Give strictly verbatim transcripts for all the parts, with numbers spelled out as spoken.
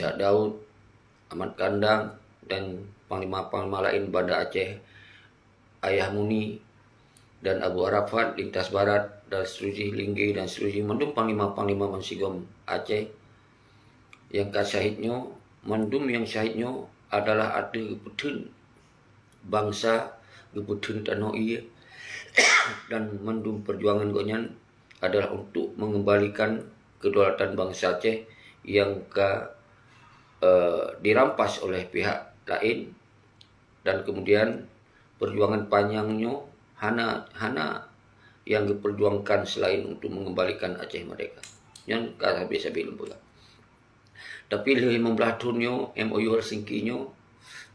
Syekh Daud, Ahmad Kandang, dan panglima-panglima laén Banda Aceh, Ayah Muni, dan Abu Arafat, Lintas Barat, dan seterusnya, Linggau, dan seterusnya, mandum panglima-panglima bansigom Aceh nyang ka syahid nyoe, mandum nyang syahid nyoe adalah ateueh geupeutheun bansa, geupeutheun tanoh ié, dan mandum perjuangan gobnyan adalah untuk mengembalikan kedaulatan bansa Aceh nyang ka, eh, dirampas oleh pihak laén, dan kemudian perjuangan panjang nyoe hana, hana nyang geuperjuangkan selain untuk mengembalikan Aceh merdeka. Nyan ka sabe-sabe lôn peugah. Tapi lheueh limong blaih thon nyoe, M O U Helsinki nyoe,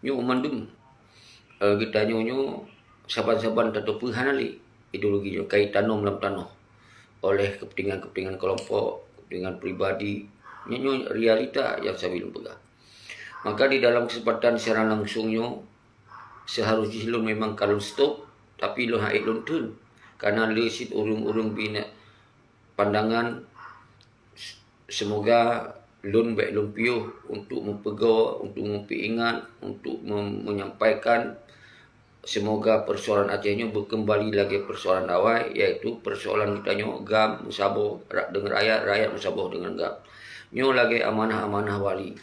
nyoe mandum, eh, geutanyoe nyoe saban-saban tateupeue hana lé ideologi nyoe ka itanom lam tanoh oleh kepentingan-kepentingan kelompok, kepentingan pribadi. Nyoe, nyoe realita nyang sabe lôn peugah. Maka di dalam kesempatan siaran langsung nyoe, seharus jih lôn memang ka lôn stop, tapi lôn hana lôn theun. Karena le cit ureuëng-ureuëng bina pandangan, semoga lôn bék lôn piôh untuk meupeugo, untuk meupeuingat, untuk mem-, menyampaikan, semoga persoalan Aceh nyoe beukeumbali lagée persoalan awai, yaitu persoalan geutanyoe GAM meusaboh ra-, deungon rakyat, rakyat meusaboh deungon GAM. Nyoe lagée amanah-amanah wali.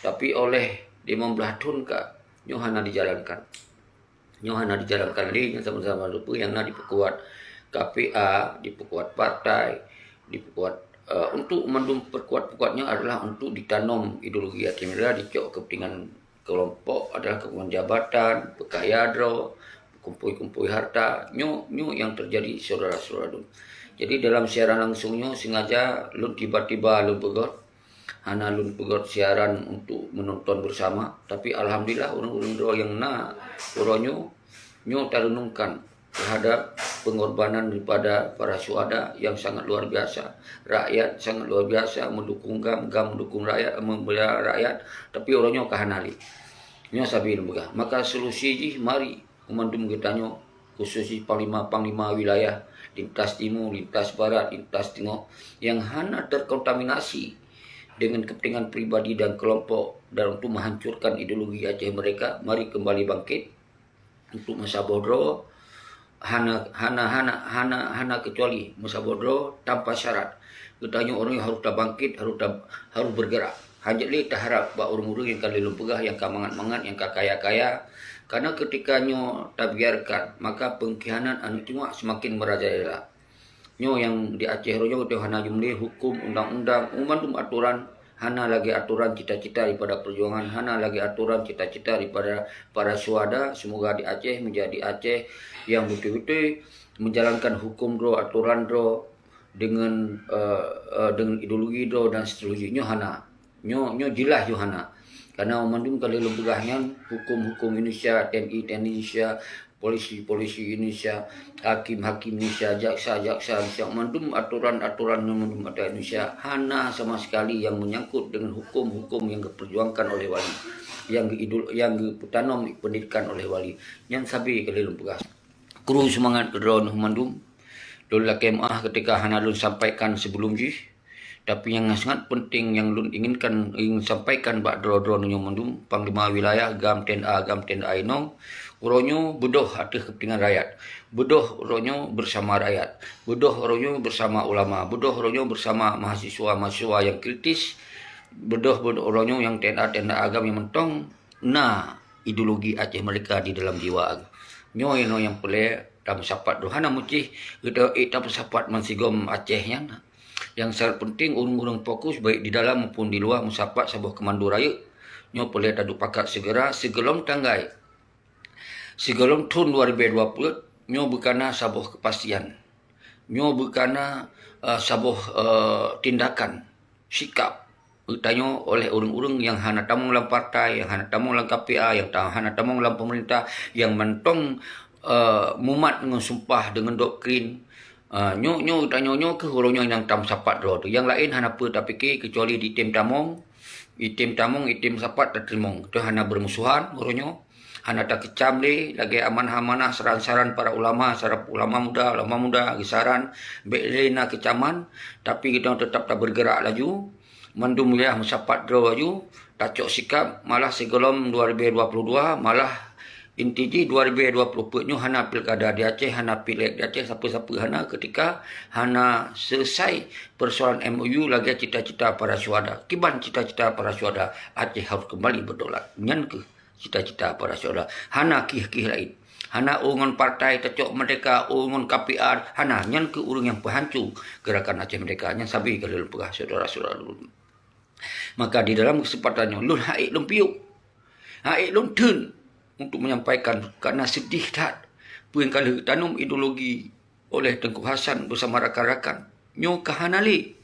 Tapi oleh limong blaih thon ka, nyoe hana dijalankan. Nyoe hana dijalankan lé, nyan sama-sama rupa nyang na dipeukuat K P A, dipeukuat partai, dipeukuat, eh, untuk mandum peukuat-peukuat nyoe adalah untuk ditanom ideologi Aceh Merdeka, dicok kepentingan kelompok, adalah kepentingan jabatan, peukaya droe, kumpui-kumpui harta. Nyoe, nyoe nyang teujadi, syedara-syedara lôn. Jadi dalam siaran langsung nyoe sengaja lôn tiba-tiba lôn peugah, hana lôn peugét siaran untuk menonton bersama, tapi alhamdulillah ureuëng-ureuëng droe nyang na uroe nyoe, nyoe tarenungkan terhadap pengorbanan daripada para syuhada yang sangat luar biasa. Rakyat sangat luar biasa mendukung GAM, GAM mendukung rakyat, membela rakyat, tapi uroe nyoe ka hana lé. Nyoe sabe lôn peugah. Maka solusi jih mari Mandum geutanyoe, khusus jih panglima-panglima wilayah lintas timu, lintas barat, lintas teungoh, nyang hana terkontaminasi dengan kepentingan pribadi dan kelompok dan untuk menghancurkan ideologi Aceh Merdeka, mari kembali bangkit untuk meusaboh droe, hana, hana, hana, hana, hana kecuali meusaboh droe tanpa syarat. Geutanyoe ureuëng harôh tabangkit, harôh ta-, harôh bergerak. Hana jeuet lé taharab bak ureuëng-ureuëng nyang ka lheueh lôn peugah, nyang ka mangat-mangat, nyang ka kaya-kaya. Karena ketika nyoe tabiarkan, maka pengkhianat aneuk cuak semakin merajalela. Nyoe nyang di Aceh uroe nyoe teuh hana jeuem lé huköm, undang-undang, mandum atoran Hana lagée atoran cita-cita daripada perjuangan, hana lagée atoran cita-cita daripada para syuhada. Semoga di Aceh menjadi Aceh yang betul-betul menjalankan hukum droe, atoran droe dengan, eh, eh, dengan ideologi droe dan seterusnya. Nyoe hana. Nyoe, nyoe jelas nyoe hana. Karena mandum ka lheueh lôn peugah nyan, hukum-hukum Indonesia, T N I, T N I Indonesia, polisi-polisi Indonesia, hakim-hakim Indonesia, jaksa-jaksa Indonesia, mandum atoran-atoran nyang mandum ada Indonesia, hana sama sekali yang menyangkut dengan hukum-hukum yang diperjuangkan oleh wali, yang diidol-, yang dipetanom, dipendidikan oleh wali. Nyan sabe ka lheueh lôn peugah. Kru seumangat keudroe mandum. Lôn lakée meu'ah ketika hana lôn sampaikan sebelum jih. Tapi nyang sangat penting nyang lôn inginkan, ingin sampaikan bak droe-droe nyoe mandum, Panglima Wilayah, GAM, T N A, GAM, T N A inong, uroe nyoe beudôh ateueh keupeuntengan rakyat. Beudôh uroe nyoe bersama rakyat. Beudôh uroe nyoe bersama ulama. Beudôh uroe nyoe bersama mahasiswa-mahasiswa nyang kritis. Beudôh, beudôh uroe nyoe nyang T N A, T N A GAM nyang mantong na ideologi Aceh Merdeka di dalam jiwa. Nyoe inoe nyang peureulée tameusapat droe. Hana meucih geutanyoe ék tameusapat meusigom Aceh nyan. Nyang sangat penting, ureuëng-ureuëng fokus baik di dalam maupun di luwa meusapat saboh keumando rayeuk. Nyoe peureulée taduek pakat segera sigohlom tanggai, sigohlom thon dua ribu dua puluh, nyoe beukana saboh keupastian. Nyoe beukana, eh, saboh, eh, tindakan, sikap geutanyoe oleh ureuëng-ureuëng nyang hana tamong lam partai, nyang hana tamong lam K P A, nyang ta-, hana tamong lam peumeurintah, nyang mantong, eh, mumat ngon sumpah deungon doktrin. Eh, nyoe, nyoe geutanyoe nyoe kheueh uroe nyoe nyang tameusapat droe teuh. Nyang laén hana peue tapike keucuali item tamong, item tamong, item sapat tateurimong. Teuh hana beurmusuhan uroe nyoe. Hana takeucam lé lagée amanah-amanah saran-saran para ulama, saran ulama muda, ulama muda geusaran, bék lé na keucaman, tapi geutanyoe teutap tabeurgeurak laju. Mandum wilayah meusapat droe laju, tacok sikap, malah sigohlom dua ribu dua puluh dua, malah inti jih dua ribu dua puluh peuet nyoe hana pilkada di Aceh, hana pilék di Aceh, sapeue-sapeue hana, ketika hana selesai persoalan M O U lagée cita-cita para syuhada. Kiban cita-cita para syuhada, Aceh harus kembali berdaulat. Nyan kheueh cita-cita para syuhada. Hana kih-kih laén. Hana oh ngon partai tacok merdeka, oh ngon K P R, hana. Nyan kheueh ureuëng nyang peuhanco gerakan Aceh Merdeka. Nyan sabe ka lôn peugah syedara-syedara lôn. Maka di dalam kesempatan nyoe, lôn han ék lôn piôh, han ék lôn theun untuk menyampaikan, karena sedih that peue nyang ka lheueh tanom ideologi oleh Teungku Hasan bersama rakan-rakan. Nyoe ka hana lé.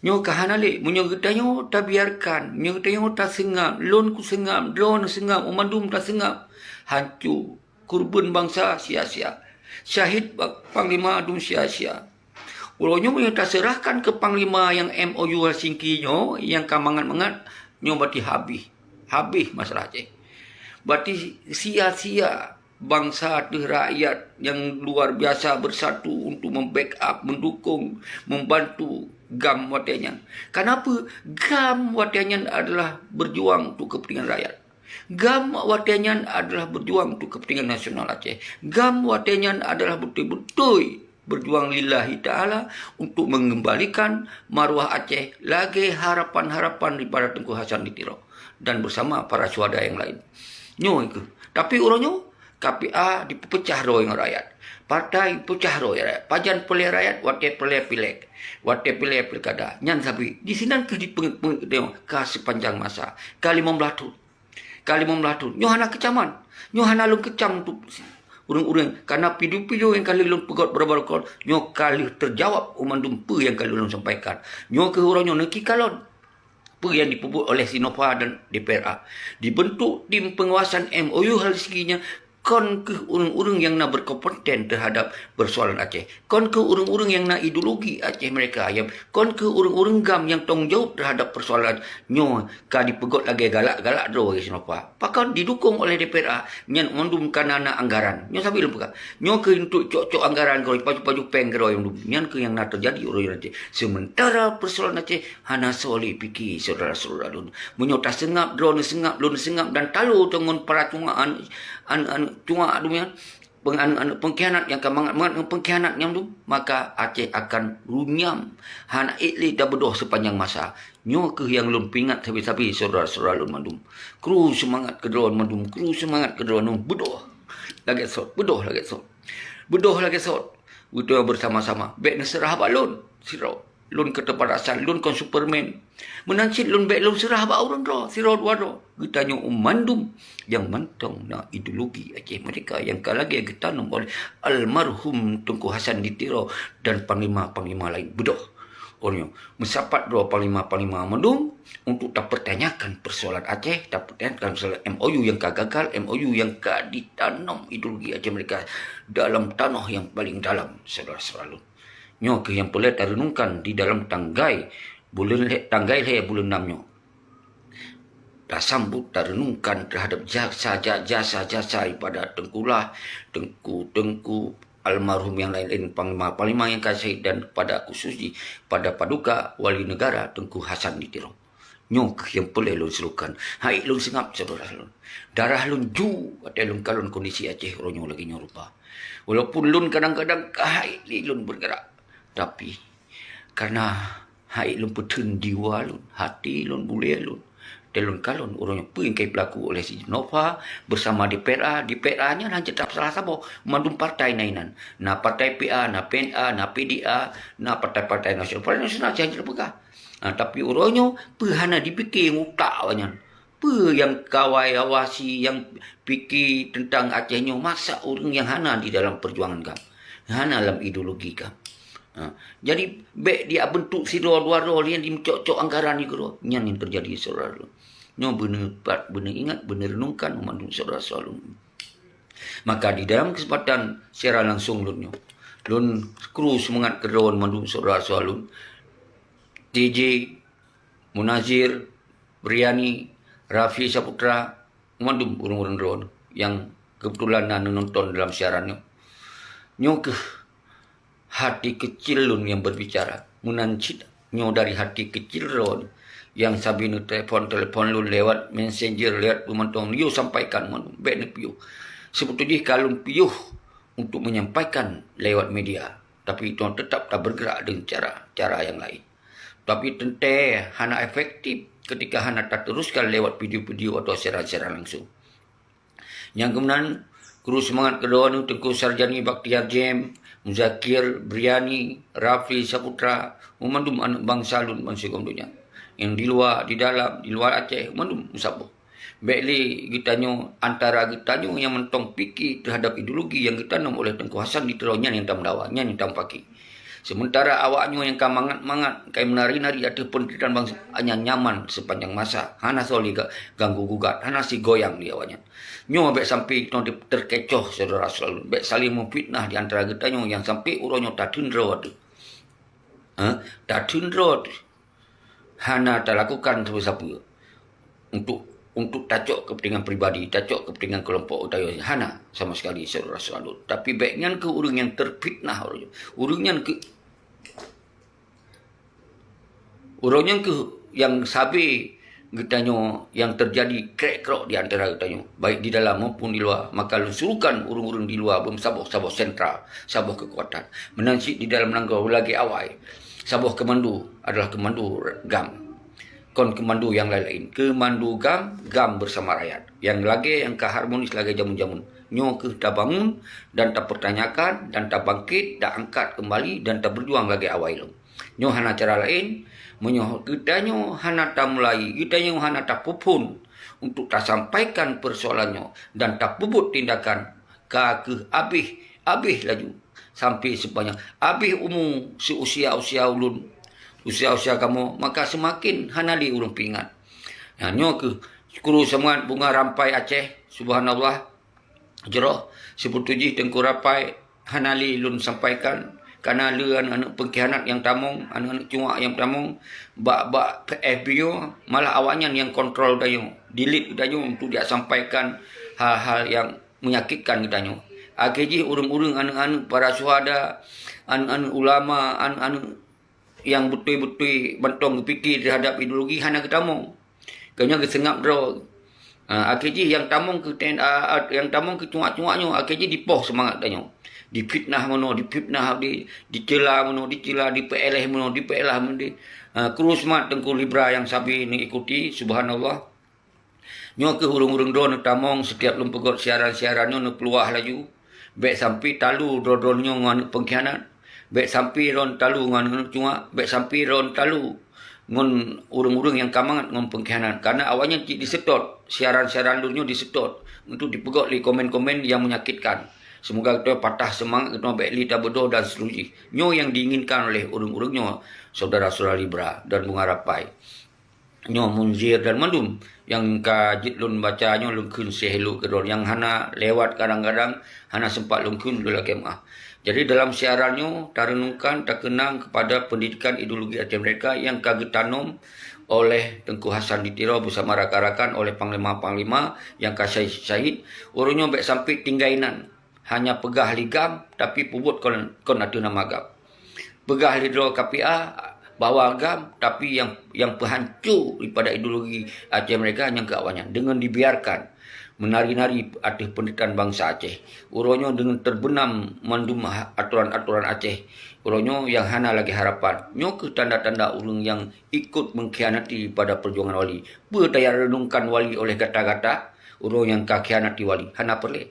Nyoe ka hana lé. Meunyoe geutanyoe tabiarkan, meunyoe geutanyoe taseungab, lôn kuseungab, droeneuh seungab, mandum taseungab, hanco. Kurban bansa sia-sia. Syahid bak panglima dum sia-sia. Uroe nyoe meunyoe taseurahkan keu panglima nyang M O U Helsinki nyoe, nyang ka mangat-mangat, nyoe berarti habéh. Habéh masalah Aceh. Berarti sia-sia bansa teuh rakyat nyang luar biasa bersatu untuk membackup, mendukung, membantu GAM watée nyan. Kenapa? GAM watée nyan adalah berjuang untuk kepentingan rakyat. GAM watée nyan adalah berjuang untuk kepentingan nasional Aceh. GAM watée nyan adalah beutôi-beutôi berjuang lillahi ta'ala untuk mengembalikan maruah Aceh lagée harapan-harapan daripada Teungku Hasan di Tiro dan bersama para syuhada nyang laén. Nyoe kheueh. Tapi uroe nyoe, K P A dipeupeucah droe ngon rakyat. Partai peucah droe rakyat. Pajan peureulée rakyat watée peureulée pilék, watée peureulée pilkada. Nyan sabe. Di sinan kheueh dipeungeut-peungeut ka sepanjang masa. Ka limong blaih thon. Ka limong blaih thon. Nyoe hana keucaman. Nyoe hana lôn keucam untuk ureuëng-ureuëng. Karena video-video nyang ka lheueh lôn peugét baroe-baroe kon, nyoe ka lheueh teujawab u mandum peue nyang ka lheueh lôn sampaikan. Nyoe kheueh uroe nyoe neuki kalon. Peue nyang dipeubuet oleh Sinova dan D P R A. Dibentuk tim pengawasan M O U Helsinki nyan kon kheueh ureuëng-ureuëng nyang na berkompeten terhadap persoalan Aceh. Kon kheueh ureuëng-ureuëng nyang na ideologi Aceh Merdeka, nyang kon kheueh ureuëng-ureuëng GAM nyang tanggung jawab terhadap persoalan nyoe ka dipeugét lagée galak-galak droe lé Sinova. Pakon didukung oleh D P R A, nyan mandum ka na, na anggaran. Nyoe sabe lôn peugah. Nyoe kheueh untuk cok-cok anggaran keudroe, pajoh-pajoh péng keudroe mandum. Nyan kheueh nyang na teujadi uroe nyoe Aceh. Sementara persoalan Aceh hana soe lé pike syedara-syedara lôn. Meunyoe taseungab, droeneuh seungab, lôn seungab dan talo teungon para cunga an, an, an, cunga dum nyan, peng-, an, an, pengkhianat nyang ka mangat-mangat ngon pengkhianat nyan dum, maka Aceh akan runyam. Hana ék lé tabeudôh sepanjang masa. Nyoe kheueh nyang lôn peuingat sabe-sabe syedara-syedara lôn mandum. Kru seumangat keudroe mandum, kru seumangat keudroe mandum. Beudôh lagée sot, beudôh lagée sot. Beudôh lagée sot. Beudôh bersama-sama. Bék neuseurah bak lôn sidroe. lôn keterbatasan, lôn kon Superman. Meunan cit lôn bèk lôn seurah bak ureueng droe, sidroe dua droe. Geutanyoe mandum nyang mantong na ideologi Aceh Merdeka nyang ka lagèe geutanom oleh almarhum Teungku Hasan di Tiro dan panglima-panglima laén beudôh. Uroe nyoe, meusapat droe panglima-panglima mandum untuk tapeurtanyakan persoalan Aceh, tapeurtanyakan persoalan M O U nyang ka gagal, M O U nyang ka ditanom ideologi Aceh Merdeka dalam tanoh nyang paleng dalam, syedara-syedara lôn. Nyoe keuh nyang peureulèe tareunungkan di dalam tanggai buleuen lhèe, tanggai lhèe buleuen nam nyoe. Tasambot tareunungkan teuhadap jasa, ja-, jasa-jasa daripada Teungku Lah, Teungku, Teungku almarhum nyang laén-laén, panglima-panglima nyang ka syahid, dan pada khusus jih pada Paduka Wali Negara Teungku Hasan di Tiro. Nyoe keuh nyang peureulèe lôn serukan. Hai lôn seungab, syedara lôn. Darah lôn ju watèe lôn kalon kondisi Aceh uroe nyoe lagèe nyoe rupa. Walaupun lôn kadang-kadang ka hai lé lôn bergerak, tapi karena hai lôn peutheun jiwa lôn, hati lôn, bulèe lôn, watèe lôn kalon uroe nyoe peue nyang ka jipeulaku oleh si Nova bersama D P R A. D P R A nyan hana cit salah saboh, mandum partai na inan. Na partai P A, na P N A, na P D A, na partai-partai nasional. Partai nasional siat hana jipeugah. Ha, tapi uroe nyoe peue hana jipike ngon utak awaknyan? Peue nyang kawai awasi, nyang pike teuntang Aceh nyoe, masa ureueng nyang hana di dalam peujuangan GAM, hana lam ideologi GAM? Ha, jadi bèk jibentuk sidroe dua droe nyang jimeucok-cok anggaran di keudroe. Nyan nyang teujadi, syedara lôn. Nyoe beuneupat, beuneuingat, beuneureunungkan mandum syedara-syedara lôn. Maka di dalam keusempatan siaran langsung lôn nyoe, lôn kru seumangat keu droe mandum syedara-syedara lôn. T J, Munazir, Briani, Rafli Saputra, mandum ureueng-ureueng droe nyang keubeutulan na neunonton dalam siaran nyoe. Nyoe keuh hati keucil lôn nyang berbicara. Meunan cit nyoe dari hati keucil droe nyang sabe neutelepon-telepon lôn lewat messenger, lewat peue mantong, yue sampaikan mandum, bèk neupiôh. Seubeutôi jih ka lôn piôh untuk menyampaikan lewat media, tapi nyoe teutap tabergerak deungon cara, cara nyang laén. Tapi teuntèe hana efektif ketika hana tateruskan lewat video-video atau siaran-siaran langsung. Nyang keunan, kru seumangat keu droeneuh Teungku Sarjani Bakhtiar Jem, Muzakir, Briani, Rafli Saputra, u mandum aneuk bansa lôn bansigom donya. Nyang di luwa, di dalam, di luwa Aceh, u mandum meusaboh. Bèk lé geutanyoe, antara geutanyoe nyang mantong pike teuhadap ideologi nyang geutanom oleh Teungku Hasan di Tiro nyan nyang tameudawa, nyan nyang tameupaké. Seumeuntara awaknyoe nyang ka mangat-mangat, ka meunari-nari ateueh peunderitakan bansa, hanya nyaman sepanjang masa, hana soe lé ga-, ganggu gugat, hana sigoyang lé awaknyan. Nyoe bèk sampai teukecoh syedara-syedara lôn, bèk saléng meufitnah di antara geutanyoe nyang sampai uroe nyoe tateundroe ateueh. Ha? Tateundroe ateueh. Hana talakukan sapeue-sapeue untuk, untuk tacok kepentingan pribadi, tacok kepentingan kelompok geutanyoe, hana sama sekali, syedara-syedara lôn. Tapi bèk nyan keuh ureueng nyang teufitnah, ureueng nyan keuh, ureueng nyan keuh nyang sabe geutanyoe nyang teujadi krek-krok di antara geutanyoe, baik di dalam maupun di luwa. Maka lôn suruhkan ureueng-ureueng di luwa beumeusaboh saboh sentra, saboh keukuatan. Meunan cit di dalam nanggroe lagèe awai, saboh keumando adalah keumando GAM. Kon keumando nyang laén-laén. Keumando GAM, GAM bersama rakyat. Nyang lagèe, nyang ka harmonis lagèe jameun-jameun. Nyoe keuh tabangun dan tapeurtanyakan dan tabangkit, taangkat keumbali dan tabeujuang lagèe awai lom. Nyoe hana cara laén, meunyoe geutanyoe hana tamulai, geutanyoe hana tapeuphon untuk tasampaikan peusoalan nyoe dan tapeubuet tindakan, ka keuh abéh, abéh laju. Sampai sepanjang abéh umu seusia-usia ulôn, usia-usia kamoe, maka seumaken hana lé ulôn peuingat. Nyan nyoe keuh kru seumangat Bunga Rampai Aceh, subhanallah, jroh, seubeutôi jih Teungku Rampai hana lé lôn sampaikan, kareuna le aneuëk-aneuëk peungkhianat nyang tamong, aneuëk-aneuëk cuak nyang tamong, bak, bak F B nyoe, malah awaknyan nyang kontrol geutanyoe, delete geutanyoe untuk jak sampaikan hal-hal nyang menyakitkan geutanyoe. Akhé jih ureuëng-ureuëng, aneuëk-aneuëk para syuhada, aneuëk-aneuëk ulama, aneuëk-aneuëk nyang beutôi-beutôi mantong geupike teuhadap ideologi hana geutamong. Geutanyoe geuseungab droe. Ha, akhé jih nyang tamong keu T N A, nyang tamong keu cuak-cuak nyoe, akhé jih dipoh seumangat geutanyoe. Difitnah meunoe, difitnah di, dicela meunoe, dicela, dipeuéléh meunoe, dipeuéléh meunoe. Ha, kru seumangat Teungku Libra nyang sabe neuikuti, subhanallah. Nyoe keuh ureuëng-ureuëng droeneuh tamong, sitiap lôn peugöt siaran-siaran nyoe neupeuluwah laju. Bèk sampai talu droe-droe nyoe ngon aneuëk peungkhianat. Bék sampai droen talu ngon aneuk cuak, bék sampai droen talu ngon ureuëng-ureuëng nyang ka mangat ngon peungkhianat. Karena awaknyan cit diseutôt, siaran-siaran lôn nyoe diseutôt untuk dipeugét lé komen-komen nyang menyakitkan. Seumoga geutanyoe patah seumangat, geutanyoe bék lé tabeudôh dan seterusjih. Nyoe nyang diinginkan oleh ureuëng-ureuëng nyoe, syedara-syedara Libra dan Bunga Rapai. Nyoe Munzir dan mandum nyang ka jeuet lôn baca nyoe, lôn kheun si hello keudroe nyang hana lewat, kadang-kadang hana sempat lôn kheun, lôn lakée meu'ah. Jadi dalam siaran nyoe tarenungkan, takeunang kepada pendidikan ideologi Aceh Merdeka nyang ka geutanom oleh Teungku Hasan di Tiro bersama rakan-rakan, oleh panglima-panglima nyang ka syahid-syahid. Ureuëng nyoe bék sampai tinggai nan. Hanya peugah lé GAM, tapi peubuet kon, kon ateueh nama GAM. Peugah lé droe K P A bahwa GAM, tapi nyang, nyang peuhanco daripada ideologi Aceh Merdeka nyang keu awaknyan. Dengan dibiarkan menari-nari ateueh penderitaan bangsa Aceh. Uroe nyoe dengan terbenam mandum ha-, aturan-aturan Aceh. Uroe nyoe nyang hana lagée harapan. Nyoe keuh tanda-tanda ureuëng nyang ikut mengkhianati pada perjuangan Wali. Peue tarenungkan Wali oleh gata-gata? Ureuëng nyang ka khianati Wali. Hana peureulée.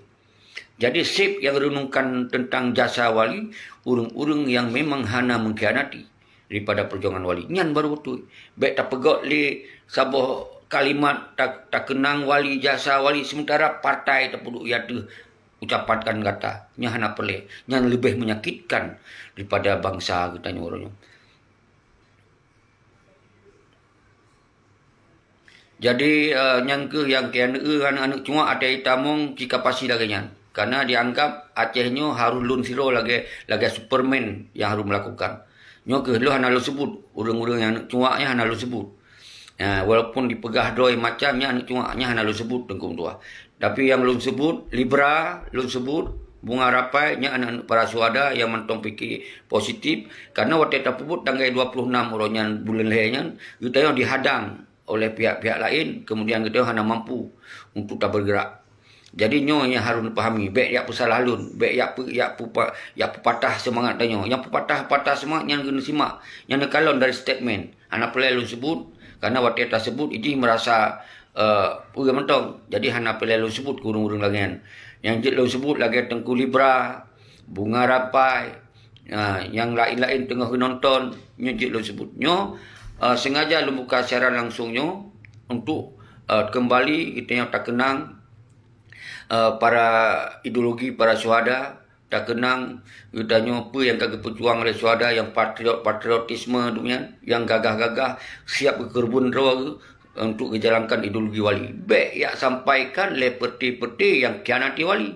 Jadi, seb nyang renungkan teuntang jasa Wali, ureuëng-ureuëng nyang memang hana mengkhianati daripada perjuangan Wali. Nyan baru beutôi. Bék tapeugét lé saboh kalimat ta-, takeunang Wali, jasa Wali, sementara partai tapeuduek di ateueh ucapan gata. Nyan hana peureulée. Nyan leubeh menyakitkan daripada bangsa geutanyoe uroe nyoe. Jadi, eh, nyang keuh nyang keu aneuk, aneuk-aneuk cuak até itamong cika pasi lagée nyan. Karena dianggap Aceh nyoe harôh lôn sidroe lagée, lagée Superman nyang harôh meulakukan. Nyoe keuh lôn hana lôn seubut, ureuëng-ureuëng nyang aneuk cuak nyan hana lôn seubut. Eh, walaupun dipeugah droe macam nyan aneuk cuak nyan hana lôn seubut, Teungku Meutuah. Tapi nyang lôn seubut, Libra lôn seubut, Bunga Rapai, nyan aneuk-aneuk para syuhada nyang mantong pike positif. Karena watée tapeubuet tanggai dua puluh enam uroe nyan buleuen lhée nyan, geutanyoe dihadang oleh pihak-pihak laén, kemudian geutanyoe hana mampu untuk tabeureugerak. Jadi nyoe nyang harôh neupahami, bék jak peusalah lôn, bék jak peu-, jak peupa-, jak peupatah seumangat tanyoe. Nyang peupatah-patah seumangat nyan keuneuk simak, nyan neukalon dari statement. Hana peureulée lôn seubut, karena watée taseubut jih meurasa, eh, peue mantong. Jadi hana peureulée lôn seubut keu ureuëng-ureuëng lagée nyan. Nyang jeuet lôn seubut lagée Teungku Libra, Bunga Rapai, ha, nyang laén-laén teungoh geunonton, nyoe jeuet lôn seubut. Nyoe, eh, sengaja lôn buka siaran langsung nyoe untuk, eh, keumbali geutanyoe takeunang, eh, para ideologi para syuhada, takeunang geutanyoe peue nyang ka geupeujuang oleh syuhada nyang patriot-patriotisme dunia, nyang gagah-gagah, siab geukeureubeuen droe untuk geujalankan ideologi Wali. Bék jak sampaikan lé peureute-peureute nyang khianati Wali.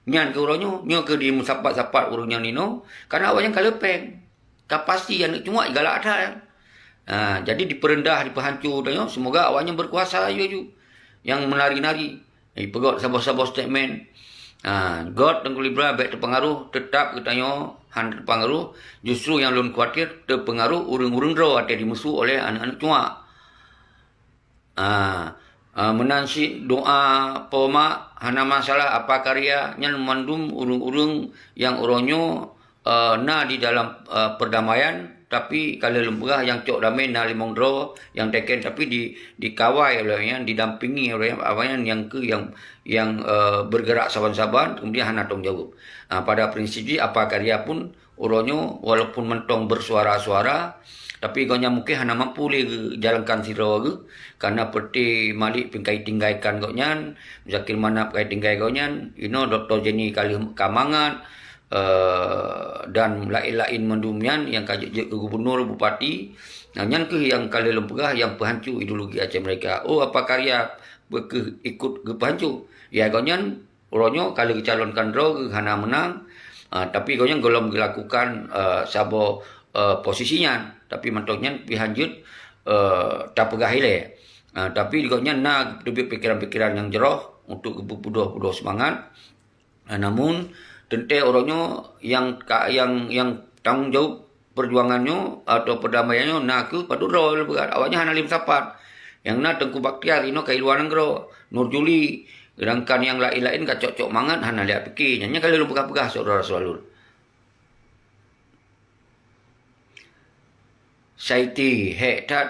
Nyan keuh uroe nyoe, nyoe keuh dimeusapat-sapat ureuëng nyan inoe, karena awaknyan ka leupeng. Ka pasti aneuk cuak galak that. Ha, jadi dipeureundah, dipeuhanco tanyoe, semoga awaknyan beukuasa laju-laju. Nyang meunari-nari, dipeugét saboh-saboh statement. Ha, gét Teungku Libra bék teupeungaruh, teutap geutanyoe hana teupeungaruh, justru nyang lôn khawatir teupeungaruh ureuëng-ureuëng droe watée dimusu oleh aneuk-aneuk cuak. Ah, ah, meunan cit doa poma hana masalah, apa karya, nyan mandum ureuëng-ureuëng nyang uroe nyoe, eh, na di dalam, eh, perdamaian, tapi ka lheueh lôn peugah nyang cok damé na limong droe nyang teken, tapi di, dikawai oleh nyan, didampingi oleh awaknyan nyang keuh nyang, nyang, eh, bergerak saban-saban, kemudian hana tanggung jaweueb. Ah, pada prinsip jih, apa karya pun uroe nyoe walaupun mantong bersuara-suara, tapi gobnyan mungken hana mampu lé geujalankan sidroe geuh, karena peureute Malik pih ka itinggaikan gobnyan, Muzakir Manaf ka itinggai gobnyan, inoe Doktor Jenny ka lheueh ka mangat, eh, dan laén-laén mandum nyan nyang ka jeuet-jeuet keu gubunur, bupati. Nah, nyan keuh nyang ka lheueh lôn peugah nyang peuhanco ideologi Aceh Merdeka. Oh, apa karya beu keuh ikut geupeuhanco? Ya, gobnyan uroe nyoe ka lheueh geucalonkan droe geuh hana meunang, ah, tapi gobnyan gohlom geulakukan, eh, saboh, eh, posisi nyan, tapi mantong nyan pih hanjeuet, eh, tapeugah ilée. Ah, tapi gobnyan na teubiet pikeran-pikeran nyang jroh untuk geupeupudoh-pudoh seumangat. Ah, namun teuntée uroe nyoe nyang ka, nyang, nyang tanggong jaweueb perjuangan nyoe atau perdamaian nyoe na keuh padub droe lôn peugah, awaknyan hana lé meusapat. Nyang na Teungku Bakhtiar inoe ka i luwa nanggroe, Nur Juli, sedangkan nyang laén-laén ka cok-cok mangat hana lé pike. Nyan, nyan ka lheueh lôn peugah-peugah syedara-syedara lôn. Saiti, hék that,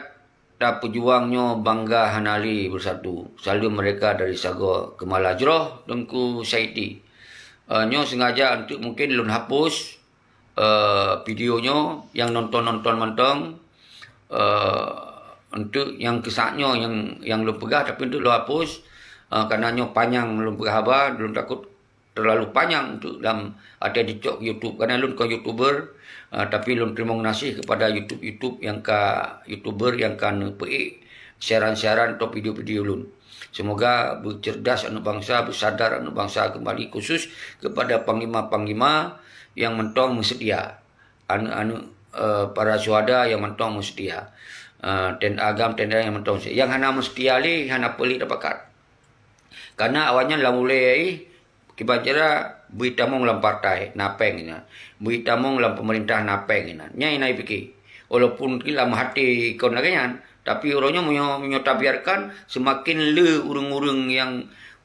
tapeujuang nyoe bangga hana lé beusatu. Saleuem mereka dari sagoe keumala jroh Teungku Saiti. Eh, nyoe sengaja untuk mungken lôn hapus, eh, video nyoe nyang nonton-nonton mantong, eh, untuk nyang keusak nyoe nyang, nyang lôn peugah, tapi untuk lôn hapus, eh, karena nyoe panyang lôn peugah haba, lôn takot terlalu panyang untuk lam ateueh dicok YouTube. Karena lôn kon YouTuber, eh, tapi lôn teurimong gaséh kepada YouTube-YouTube nyang ka, YouTuber nyang ka neupeuék siaran-siaran atau video-video lôn. Semoga beucerdas aneuk bansa, beusadar aneuk bansa kembali, khusus kepada panglima-panglima nyang mantong meuseutia. Aneuk-aneuk, eh, para syuhada nyang mantong meuseutia. Eh, TNA GAM, TNA nyang mantong meuseutia. Nyang hana meuseutia lé, hana peue lé tapakat. Karena awaknyan lam ulée, kiban cara bri tamong lam partai, na péng inan. Bri tamong lam pemerintah, na péng inan. Nyan na jipike. Walaupun lam hati kon lagée nyan, tapi uroe nyoe meunyoe, meunyoe tabiarkan, seumaken le ureuëng-ureuëng nyang,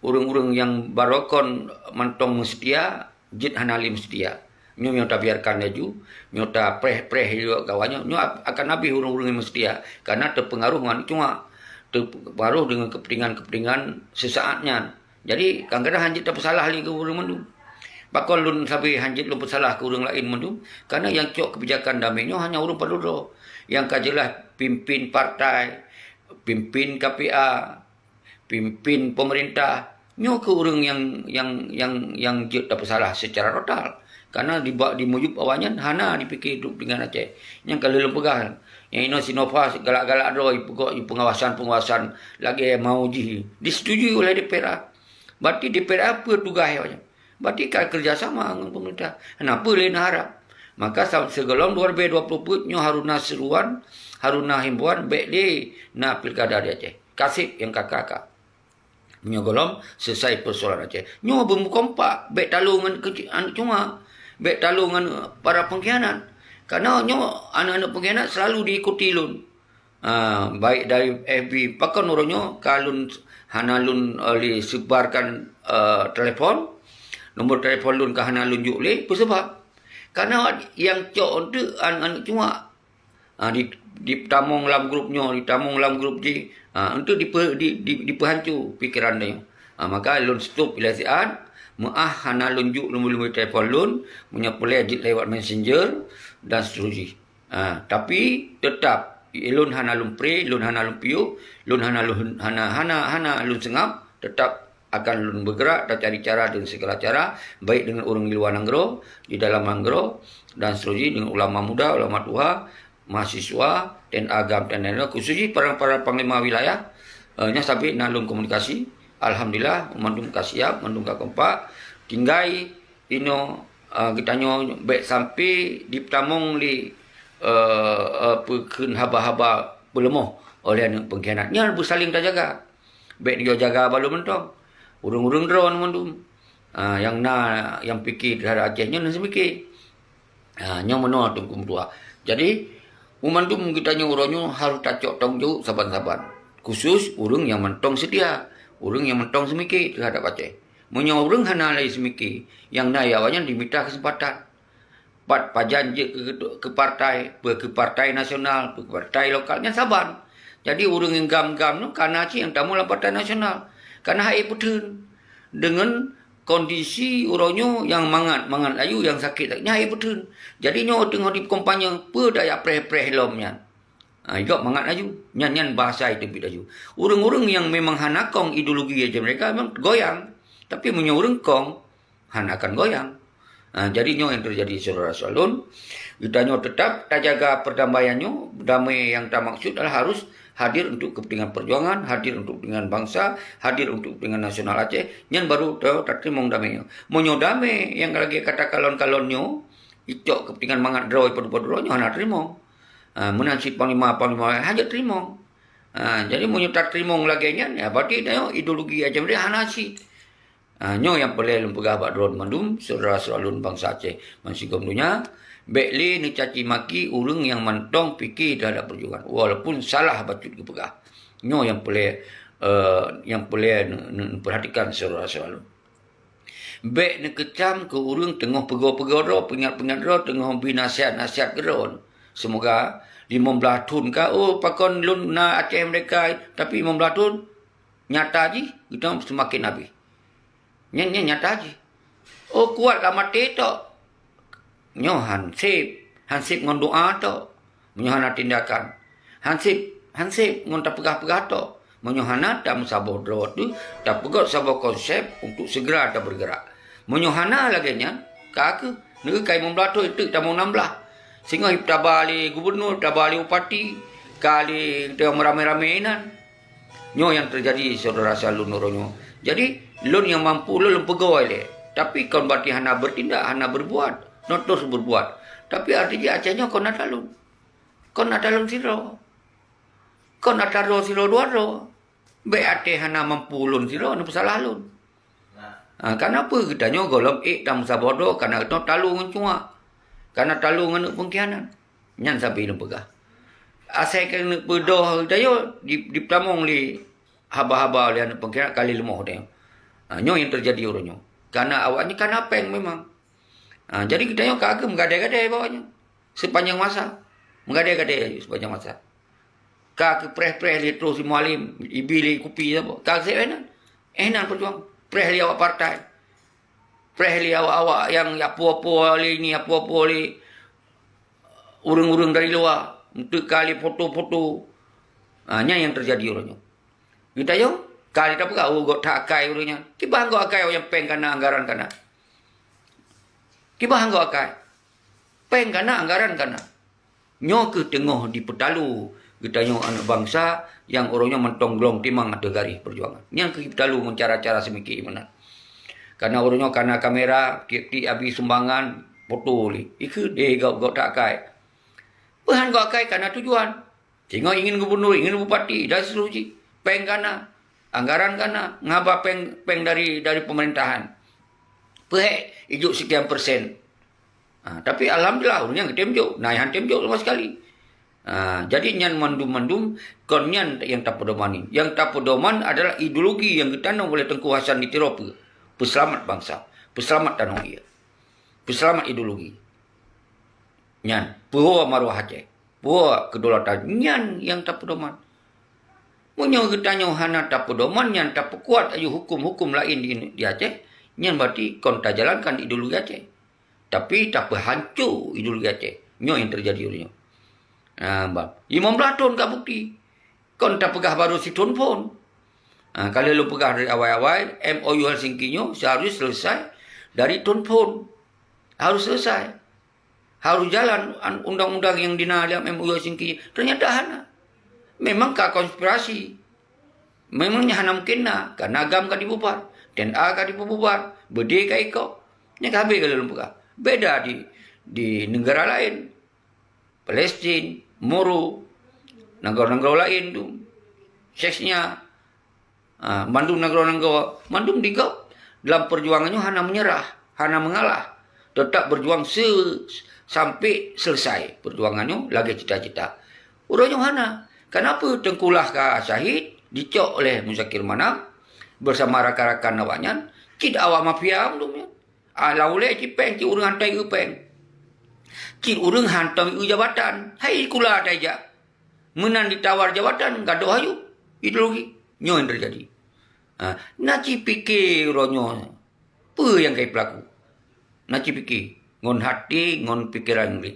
ureuëng-ureuëng nyang barokon mantong meuseutia, jeuet hana lé meuseutia. Nyoe nyang tabiarkan laju, nyoe tapreh-preh laju kawan nyoe, nyoe ap-, akan habéh ureuëng-ureuëng nyang meuseutia, karena teupeungaruh ngon cuak, teupeungaruh deungon keupeuntengan-keupeuntengan seusaat nyan. Jadi, kadang-kadang hanjeuet tapeusalah lé keu ureuëng mandum. Pakon lôn sabe hanjeuet lôn peusalah keu ureuëng laén mandum? Karena nyang cok keubijakan damé nyoe hanya ureuëng padum droe. Nyang ka jeulaih pimpin partai, pimpin K P A, pimpin pemerintah, nyoe keuh ureuëng nyang, nyang, nyang, nyang jeuet tapeusalah secara total. Karena di ba-, di mujub awaknyan hana jipike duek deungon Aceh. Nyang ka lheueh lôn peugah, nyang inoe Sinova galak-galak droe jipeugok pengawasan-pengawasan lagée mau jih disetujui oleh D P R A. Berarti D P R A peue tugaih awaknyan? Berarti ka kerjasama ngon pemerintah. Kenapa lé na harap? Maka sa-, sigohlom dua ribu dua puluh peuet nyoe haruna seruan, haruna himbauan, bék lé na pilkada di Aceh. Kaseb nyang ka-ka. Meunyoe gohlom selesai persoalan Aceh. Nyoe beumeukompak, bék talo ngon keuci-, aneuk cuak. Bék talo ngon para pengkhianat. Karena nyoe aneuk-aneuk pengkhianat selalu diikuti lôn. Ah, baik dari F B, pakon uroe nyoe ka lôn hana lôn, eh, lé sebarkan, eh, telepon, nomor telepon lôn ka hana lôn jok lé, peue sabab? Karena nyang cok eunteuk aneuk-aneuk cuak. Ah, di, ditamong lam grup nyoe, ditamong lam grup jih, ah, eunteuk dipe-, di, di, dipeuhanco pikeran tanyoe. Ah, maka lôn stop ilée siat, meuáh hana lôn jok nomor-nomor telepon lôn, meunyoe peureulée jeuet lewat messenger dan seterusnya. Ha, tapi tetap, lôn hana lôn pré, lôn hana lôn piôh, lôn hana lôn, hana, hana, hana lôn seungab, tetap akan lôn bergerak dan cari cara dengan segala cara, baik dengan ureuëng di luwa nanggroe, di dalam nanggroe, dan seterusnya dengan ulama muda, ulama tuha, mahasiswa, TNA GAM, TNI, khususnya para, para panglima wilayah, eh, nyang sabé na lôn komunikasi. Alhamdulillah, mandum ka siap, mandum ka kompak. Tinggai inoe, ah, geutanyoe bék sampai ditamong lé, eh, eh, peukheun haba-haba peuleumoh oleh aneuk pengkhianat. Nyan beusaléng tajaga. Bék neujak jaga balo mantong. Ureuëng-ureuëng droe mandum. Ah, nyang na, nyang pike teuhadap Aceh nyoe na seumike. Ha, nyoe meunoe Teungku meutuah. Jadi, meumandum geutanyoe uroe nyoe harôh tacok tanggong jaweueb saban-saban. Khusus ureuëng nyang mantong seutia, ureuëng nyang mantong seumike teuhadap Aceh. Meunyoe ureuëng hana lé seumike, nyang na ya awaknyan dimita keuseumpatan. Pat pajan jeuet keu, keu partai, peu keu partai nasional, peu keu partai lokal, nyan saban. Jadi, ureuëng nyang GAM-GAM nyoe kana cit nyang tamong lam partai nasional. Kana hai peutheun. Deungon kondisi uroe nyoe nyang mangat, mangat laju, nyang sakét, sakét, nyan hai peutheun. Jadi nyoe teungoh dikampanye, peue daya preh-preh lom nyan. Ha, jok mangat laju. Nyan, nyan bahasa itu bit laju. Ureuëng-ureuëng nyang memang hana kong ideologi aja mereka memang goyang. Tapi meunyoe ureuëng kong, hana akan goyang. Ha, jadi nyoe nyang terjadi, syedara-syedara lôn. Geutanyoe tetap tajaga perdamaian nyoe. Damai nyang tamaksud adalah harus hadir untuk kepentingan perjuangan, hadir untuk kepentingan bangsa, hadir untuk kepentingan nasional Aceh. Nyan baru ta-, tateurimong damai nyoe. Meunyoe damai nyang lagée kata kalon-kalon nyoe, icok kepentingan mangat droe padum-padum droe nyoe hana teurimong. Ha, meunan cit panglima-panglima laén hana teurimong. Ha, jadi meunyoe tateurimong lagée nyan, ya berarti nyoe ideologi aja mereka hana cit. Ha, nyoe nyang peureulée lôn peugah bak droe mandum, syedara-syedara lôn bansa Aceh bansigom donya, bék lé neucaci maki ureuëng nyang mantong pike teuhadap perjuangan, walaupun salah bacut geupeugah. Nyoe nyang peureulée, eh, nyang peureulée ne-, ne-, neupeurhatikan syedara-syedara lôn. Bék neukeucam keu ureuëng teungoh peugoe-peugoe droe, peuingat-peuingat droe, teungoh bi nasihat-nasihat keu droe. Seumoga limong blaih thon ka, oh, pakon lôn na Aceh merdeka, tapi limong blaih thon nyata jih, geutanyoe seumaken habéh. Nyan, nyan nyata jih. Oh, kuat lam até tok. Nyoe hansép, hansép ngon doa tok. Meunyoe hana tindakan, hansép, hansép ngon tapeugah-peugah tok. Meunyoe hana tameusaboh droe teuh, tapeugöt saboh konsep untuk segera tabeurgeurak. Meunyoe hana lagée nyan, ka kheueh, neu kai limong blaih thon teuk tamong nam blaih. Singoh taba lé gubunur, taba lé bupati, ka lé teuh meuramé-ramé inan. Nyoe nyang teujadi, syedara saleuem uroe nyoe. Jadi, lôn nyang mampu lôn, lôn peugoe lé. Tapi kon berarti hana bertindak, hana berbuat. Nyoe terus berbuat. Tapi arti jih Aceh nyoe kon atra lôn. Kon atra lôn sidroe. Kon atra droe sidroe dua droe. Bék até hana mampu lôn sidroe neupeusalah lôn. Ha, kana peue geutanyoe gohlom ék tameusaboh droe, kana geutanyoe talo ngon cuak. Kana talo ngon aneuk pengkhianat. Nyan sabe lôn peugah. Asai keuneuk peudoh geutanyoe di, dipeutamong lé haba-haba lé aneuk pengkhianat ka lé leumoh geutanyoe. Ha, nyoe nyang teujadi uroe nyoe. Kana awaknyan kana péng memang. Ha, jadi geutanyoe ka kheueh meugadée-gadée bak awaknyan. Sepanjang masa. Meugadée-gadée sepanjang masa. Ka keupreh-preh lé troh si Mualem, ibi lé kupi saboh. Ka seb eh nan. Eh nan peujuang. Preh lé awak partai. Preh lé awak-awak nyang apo-apo lé ni, apo-apo lé ureuëng-ureuëng dari luwa. Untuk kali foto-foto. Ha, nyan nyang teujadi uroe nyoe. Geutanyoe, ka lé tapeugah, "Oh, gok that akai ureuëng nyan." Kiban gok akai awaknyan, péng kana, anggaran kana. Kiban gok akai. Péng kana, anggaran kana. Nyoe kheueh teungoh dipeutalo geutanyoe aneuk bansa nyang uroe nyoe mantong glong timang ateueh garéh peujuangan. Nyan kheueh jipeutalo ngon cara-cara seumiké meunan. Kana uroe nyoe kana kamera, tieb-tieb abi sumbangan, foto lé. Ikheun deh gok-gok that akai. Peuhan gok akai kana tujuan. Singoh ingin gubunur, ingin bupati, dan seterusnya. Péng kana, anggaran kana, ngaba péng, péng dari, dari pemerintahan. Peuhek ijok sekian persen. Ha, tapi alhamdulillah, ureuëng nyan geutem jok. Nah, han tem jok sama sekali. Ha, jadi nyan mandum-mandum, kon nyan nyang tapeudoman. Nyang tapeudoman adalah ideologi nyang geutanom oleh Teungku Hasan di Tiro peue? Peuseulamat bansa, peuseulamat tanoh ie, peuseulamat ideologi. Nyan, peuwoe maruah Aceh, peuwoe kedaulatan, nyan nyang tapeudoman. Meunyoe geutanyoe hana tapeudoman nyan, tapeukuat aju huköm-huköm laén di, di Aceh, nyan berarti kon tajalankan ideologi Aceh. Tapi tapeuhanco ideologi Aceh. Nyoe nyang teujadi uroe nyoe. Ha, bah. Limong blaih thon ka bukti. Kon tapeugah baru sithon phon. Ha, ka lheueh lôn peugah dari awai-awai, M O U Helsinki nyoe seharusnya selesai dari thon phon. Harus selesai. Harus jalan an-, undang-undang nyang dina lam M O U Helsinki. Ternyata hana. Memang ka konspirasi. Memang nyan hana mungken na, karena GAM ka dibubar, T N A ka dibubar, beudé ka ikok. Nyan ka habéh ka lôn peugah. Beda di, di negara laén. Palestin, Moro, nanggroe-nanggroe laén tu, Chechnya, ha, mandum nanggroe-nanggroe, mandum di gob dalam perjuangan nyoe hana menyerah, hana mengalah, tetap berjuang se-, sampai selesai perjuangan nyoe lagée cita-cita. Uroe nyoe hana. Kenapa Teungku Lah ka syahid, dicok oleh Muzakir Manaf bersama rakan-rakan awaknyan, cit awak mafia mandum nyan. Ah, lam ulée cit péng, cit ureuëng hantom eu péng. Cit ureuëng hantom eu jabatan. Hai kula tajak. Meunan ditawar jabatan, gadoh ayue. Ideologi. Nyoe nyang teujadi. Ha, na cipike uroe nyoe. Peue nyang ka jipeulaku? Na cipike. Ngon hati, ngon pikeran gleh.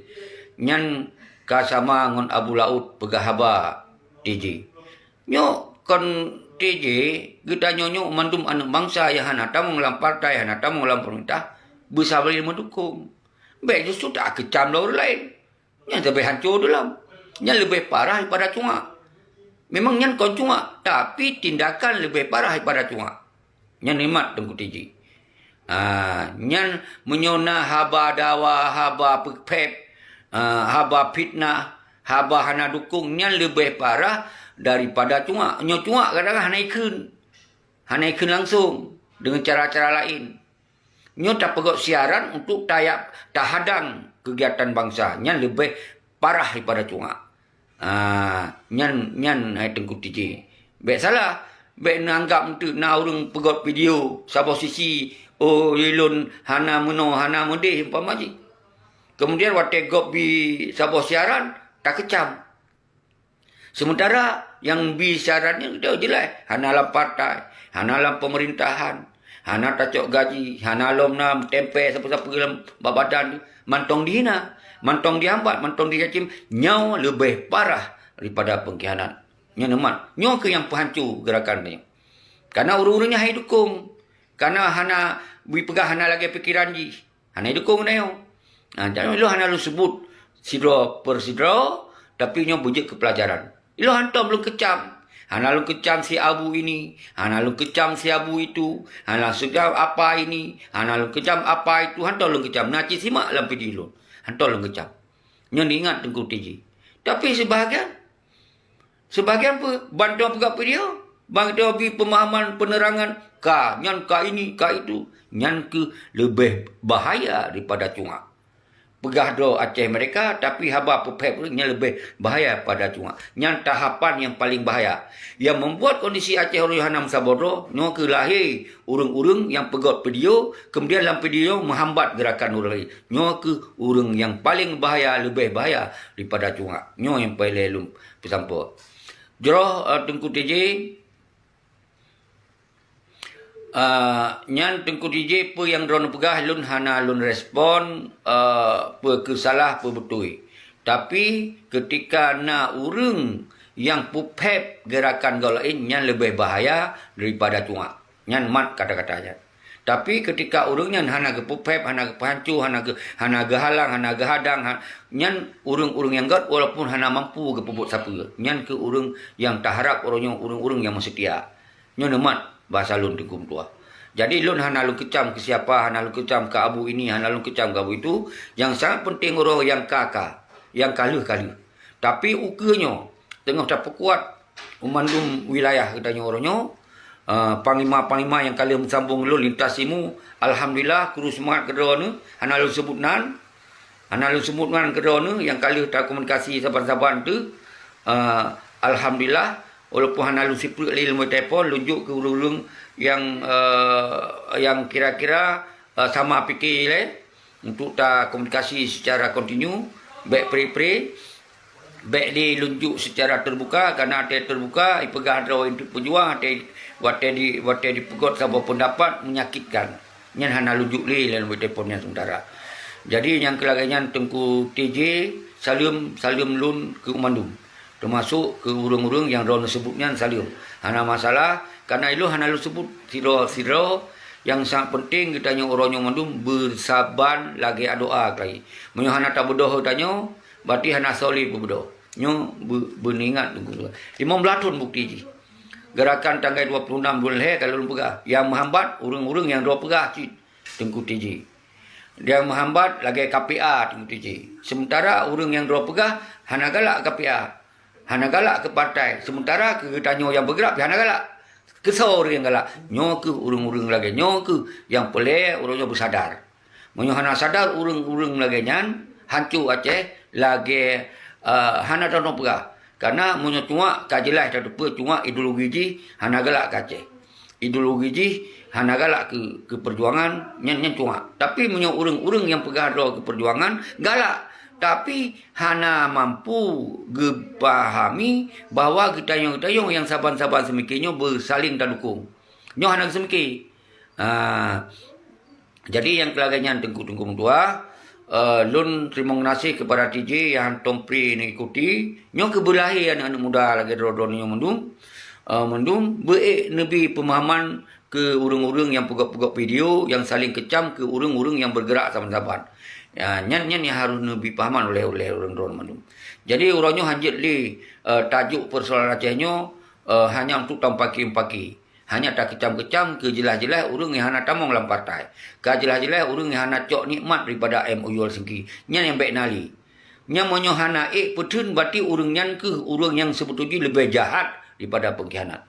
Nyan ka sama ngon Abu Laôt peugah haba T J. Nyoe kon T J, geutanyoe nyoe mandum aneuk bansa nyang hana tamong lam partai, hana tamong lam peumeurintah, beusabari meudukong. Bék justru takeucam lé ureuëng laén. Nyan leubeh hanco deulam. Nyan leubeh parah daripada cuak. Memang nyan kon cuak, tapi tindakan leubeh parah daripada cuak. Nyan nikmat Teungku T J. Ha, nyan meunyoe na haba dawa, haba peuphét, ha, haba fitnah, haba hana dukong, nyan leubeh parah daripada cuak. Nyoe cuak kadang-kadang hana ikheun. Hana ikheun langsong, deungon cara-cara laén. Nyoe tapeugöt siaran untuk taya-, tahadang keugiatan bansa. Nyan leubeh parah daripada cuak. Ah, nyan, nyan hai Teungku T J. Bék salah, bék neuanggap eunteuk na ureuëng peugöt video saboh sisi, "Oh, ulôn hana meunoe, hana meudeh," umpama jih. Kemudian watée gob bi saboh siaran, takeucam. Sementara nyang bi siaran nyan geutanyoe jeulaih, hana lam partai, hana lam pemerintahan, hana tacok gaji, hana lom na meutempe sapeue-sapeue lam bak badan, mantong dihina, mantong dihambat, mantong dicacim, nyoe leubeh parah daripada pengkhianat. Nyoe neumat, nyoe keuh nyang peuhanco gerakan nyoe. Karena ureuëng-ureuëng nyan hai dukung. Karena hana, beupeugah hana lagée pikeran jih. Hana idukung geutanyoe. Ha, jadi lôn hana lôn sebut sidroe per sidroe, tapi nyoe beujeuet keu pelajaran. Ilôn hantom lôn kecam. Hana lôn kecam si abu ini, hana lôn kecam si abu itu, hana lôn kecam apa ini, hana lôn kecam apa itu, hantom lôn kecam. Na cit simak lam video lôn. Hantom lôn kecam. Nyoe ingat Teungku T J. Tapi sebahagian Sebagian peuh, ban droe peugah video, ban droe bi peumahaman, penerangan, ka nyan, ka ini, ka itu, nyan keuh leubeh bahaya daripada cungak. Peugah droe Aceh merdeka, tapi haba peuphét ureuëng nyan leubeh bahaya pada cungak. Nyan tahapan nyang paleng bahaya. Nyang membuat kondisi Aceh uroe nyoe hana meusaboh droe, nyoe keuh lahé ureuëng-ureuëng nyang peugöt video, kemudian lam video meuhambat gerakan ureuëng laén. Nyoe keuh ureuëng nyang paleng bahaya, leubeh bahaya daripada cungak. Nyoe nyang paleng lôn peusampoe. Jroh, eh, Teungku T J, eh, nyan Teungku T J peue nyang droeneuh peugah lôn hana lôn respon, eh, peue keuh salah, peue beutôi. Tapi, keutika na ureuëng nyang peuphét gerakan gob laén, nyan leubeh bahaya daripada cungak. Nyan mat kata-kata nyan. Tapi keutika ureuëng nyan hana geupeuphét, hana geupeuhanco, hana geu-, hana geuhalang, hana geuhadang, ha, nyan ureuëng-ureuëng nyang göt walaupun hana mampu geupeubuet sapeue. Nyan keuh ureuëng nyang taharab uroe nyoe, ureuëng-ureuëng nyang meuseutia. Nyoe neumat basa lôn Teungku meutuah. Jadi lôn hana lôn keucam keu siapa, hana lôn keucam keu abu ini, hana lôn keucam keu abu itu. Nyang sangat penting uroe nyang ka-ka, nyang ka lheueh-ka lheueh. Tapi ukeue nyoe teungoh tapeukuat u mandum wilayah geutanyoe uroe nyoe. Ah, panglima-panglima nyang ka lheueh meusambong lôn lintas timu, alhamdulillah, kuru seumangat keudroe neuh, hana lôn seubut nan, hana lôn seubut nan keudroe neuh nyang ka lheueh takomunikasi saban-saban teuh. Ah, alhamdulillah, walaupun hana lôn sipreuk lé lam telepon, lôn jok keu ureuëng-ureuëng nyang, eh, nyang kira-kira, eh, sama pike lé. Untuk takomunikasi secara kontinu, bék pre-pre, bék lé lôn jok secara terbuka, karena watée terbuka, ipeugah droe untuk peujuang, watée, watée di, watée dipeugöt saboh pendapat menyakitkan. Nyan hana lôn jok lé lam telepon nyan sementara. Jadi nyang keu lagée nyan Teungku T J, saleuem, saleuem lôn keu mandum. Teumasok keu ureuëng-ureuëng nyang droeneuh seubut nyan saleuem. Hana masalah, karena ilôn hana lôn seubut sidroe-sidroe, nyang sangat penting geutanyoe uroe nyoe mandum beusaban lagée adoa keuh. Meunyoe hana tabeudôh geutanyoe, berarti hana soe lé peubeudôh. Nyoe beu-, beuneuingat Teungku. Limong blaih thon bukti jih. Gerakan tanggai dua puluh enam buleuen lhée ka lôn peugah, nyang meuhambat ureuëng-ureuëng nyang droe peugah cit Teungku T J. Nyang meuhambat lagée K P A Teungku T J. Sementara ureuëng nyang droe peugah hana galak K P A, hana galak keu partai. Sementara keu geutanyoe nyang beugerak pih hana galak. Keu soe ureuëng nyang galak? Nyoe keuh ureuëng-ureuëng lagée nyoe keuh nyang peureulée ureuëng nyoe beusadar. Meunyoe hana sadar ureuëng-ureuëng lagée nyan, hanco Aceh lagée, eh, hana tanoh peugah. Karena meunyoe cungak ka jeulaih tateupeue cungak ideologi jih hana galak keu Aceh. Ideologi jih hana galak keu, keu peujuangan, nyan, nyan cungak. Tapi meunyoe ureuëng-ureuëng nyang peugah droe keu peujuangan galak, tapi hana mampu geupahami bahwa geutanyoe-geutanyoe nyang saban-saban seumike nyoe beusaléng tadukong. Nyoe hana geuseumiké. Ah, Jadi nyang keu lagée nyan Teungku-teungku meutuah, eh, lôn teurimong geunaséh keupada T J nyang hantom pri neuikuti. Nyoe keuh beulahé aneuëk-aneuëk muda lagée droe-droe nyoe mandum, eh, mandum beu-ék neubi peumahaman keu ureuëng-ureuëng nyang peugöt-peugöt video nyang saléng keucam keu ureuëng-ureuëng nyang beugerak saban-saban. Ya, nyan, nyan nyang harôh neubi pahaman ulée, ulée ureuëng droe mandum. Jadi uroe nyoe hanjeuet lé, eh, tajok peusoalan Aceh nyoe, eh, hanya untuk tameupaké-paké. Hanya takeucam-keucam keu jeulaih-jeulaih ureuëng nyang hana tamong lam partai. Ka jeulaih-jeulaih ureuëng nyang hana cok nikmat daripada M O U Helsinki. Nyan nyang bék na lé. Nyan meunyoe hana ék peutheun, berarti ureuëng nyan keuh ureuëng nyang seubeutôi jih leubeh jahat daripada pengkhianat.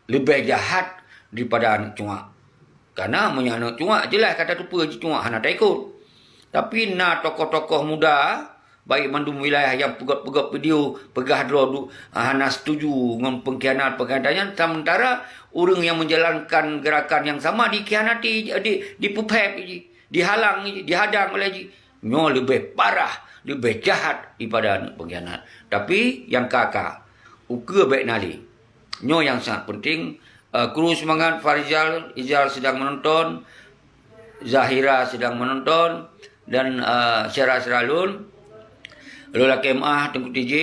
Leubeh jahat daripada aneuëk cungak. Karena meunyoe aneuëk cungak, jeulaih ka tateupeue jih cungak hana taikot. Tapi na tokoh-tokoh muda, baik mandum wilayah nyang peugöt-peugöt video, peugah droe du-, hana setuju ngon pengkhianat-pengkhianat nyan, sementara ureuëng nyang menjalankan gerakan nyang sama dikhianati, di, dipeuphét jih, dihalang jih, dihadang oleh jih. Nyoe leubeh parah, leubeh jahat daripada aneuëk pengkhianat. Tapi nyang ka-ka, ukeue bék na lé. Nyoe nyang sangat penting, Eh, kru seumangat Farizal, Izal sedang menonton, Zahira sedang menonton, dan, eh, syedara-syedara lôn. Lôn lakée meuáh Teungku T J,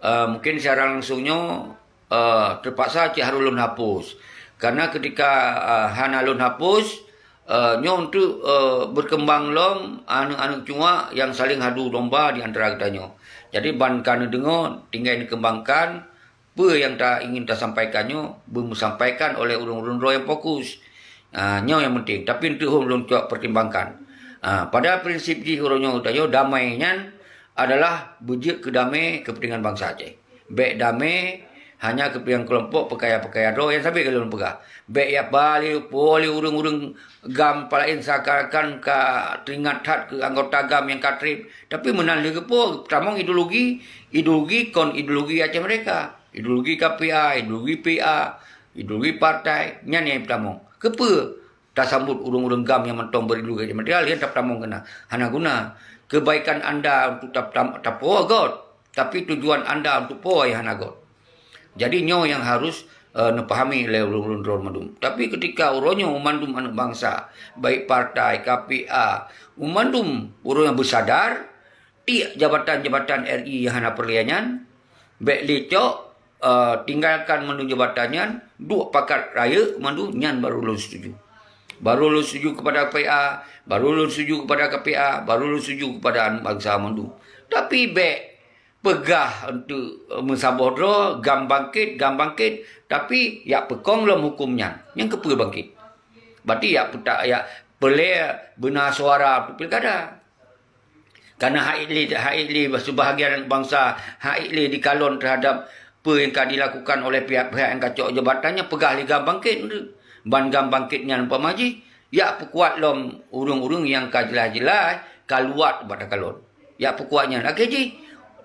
eh, mungkin siaran langsung nyoe, eh, teupaksa cit harôh lôn hapus. Karena ketika, eh, hana lôn hapus, eh, nyoe untuk, eh, berkembang lom aneuk-aneuk cuak nyang saling hadu domba di antara geutanyoe. Jadi ban ka neudeungoe, tinggai neukembangkan, peue nyang ta ingin tasampaikan nyoe, beumeusampaikan oleh ureuëng-ureuëng droe nyang fokus. Ah, nyoe nyang penting, tapi untuk hom lôn cok pertimbangkan. Ah, pada prinsip jih uroe nyoe geutanyoe damai nyan adalah beujeuet keu damé keupeuntengan bansa Aceh. Bék damé hanya keupeuntengan keulompok peukaya-peukaya droe nyang sabe ka lôn peugah. Bék ya bali po lé ureuëng-ureuëng GAM palaén seakan-akan ka teuingat that keu anggota GAM nyang ka treb. Tapi meunan lé geupo tamong ideologi, ideologi kon ideologi Aceh Merdeka. Ideologi K P A, ideologi P A, ideologi partai, nyan nyang tamong. Keupeue tasambot ureuëng-ureuëng GAM nyang mantong berideologi Aceh Merdeka, lheueh tapeutamong keunan? Hana guna. Kebaikan anda untuk tap-, tam-, tapuwoe göt, tapi tujuan anda untuk puwoe hana göt. Jadi nyoe nyang harus, eh, neupahami lé ureuëng-ureuëng droe mandum. Tapi ketika uroe nyoe mandum aneuk bansa, baik partai, K P A, mandum ureuëng nyang beusadar, tiek jabatan-jabatan R I nyang hana peureulée nyan, bék lé cok, eh, tinggalkan mandum jabatan nyan, duek pakat rayeuk mandum nyan baru lôn setuju. Baru lôn setuju kepada P A, baru lôn setuju kepada K P A, baru lôn setuju kepada bansa mandum. Tapi bék peugah untuk, eh, meusaboh droe, GAM bangkét, GAM bangkét, tapi yak peukong lom huköm nyan. Nyang keupeue bangkét? Berarti yak peutak, yak peulée beuna suara untuk pilkada. Karena hak lé, hak lé sebahagian bansa, hak lé dikalon terhadap peue nyang ka dilakukan oleh pihak-pihak nyang ka cok jabatan nyan, peugah lé GAM bangkét. Ban GAM bangkét nyan umpama jih, yak peukuat lom ureuëng-ureuëng nyang ka jeulaih-jeulaih ka luwat bak takalon. Yak peukuat nyan, akhé jih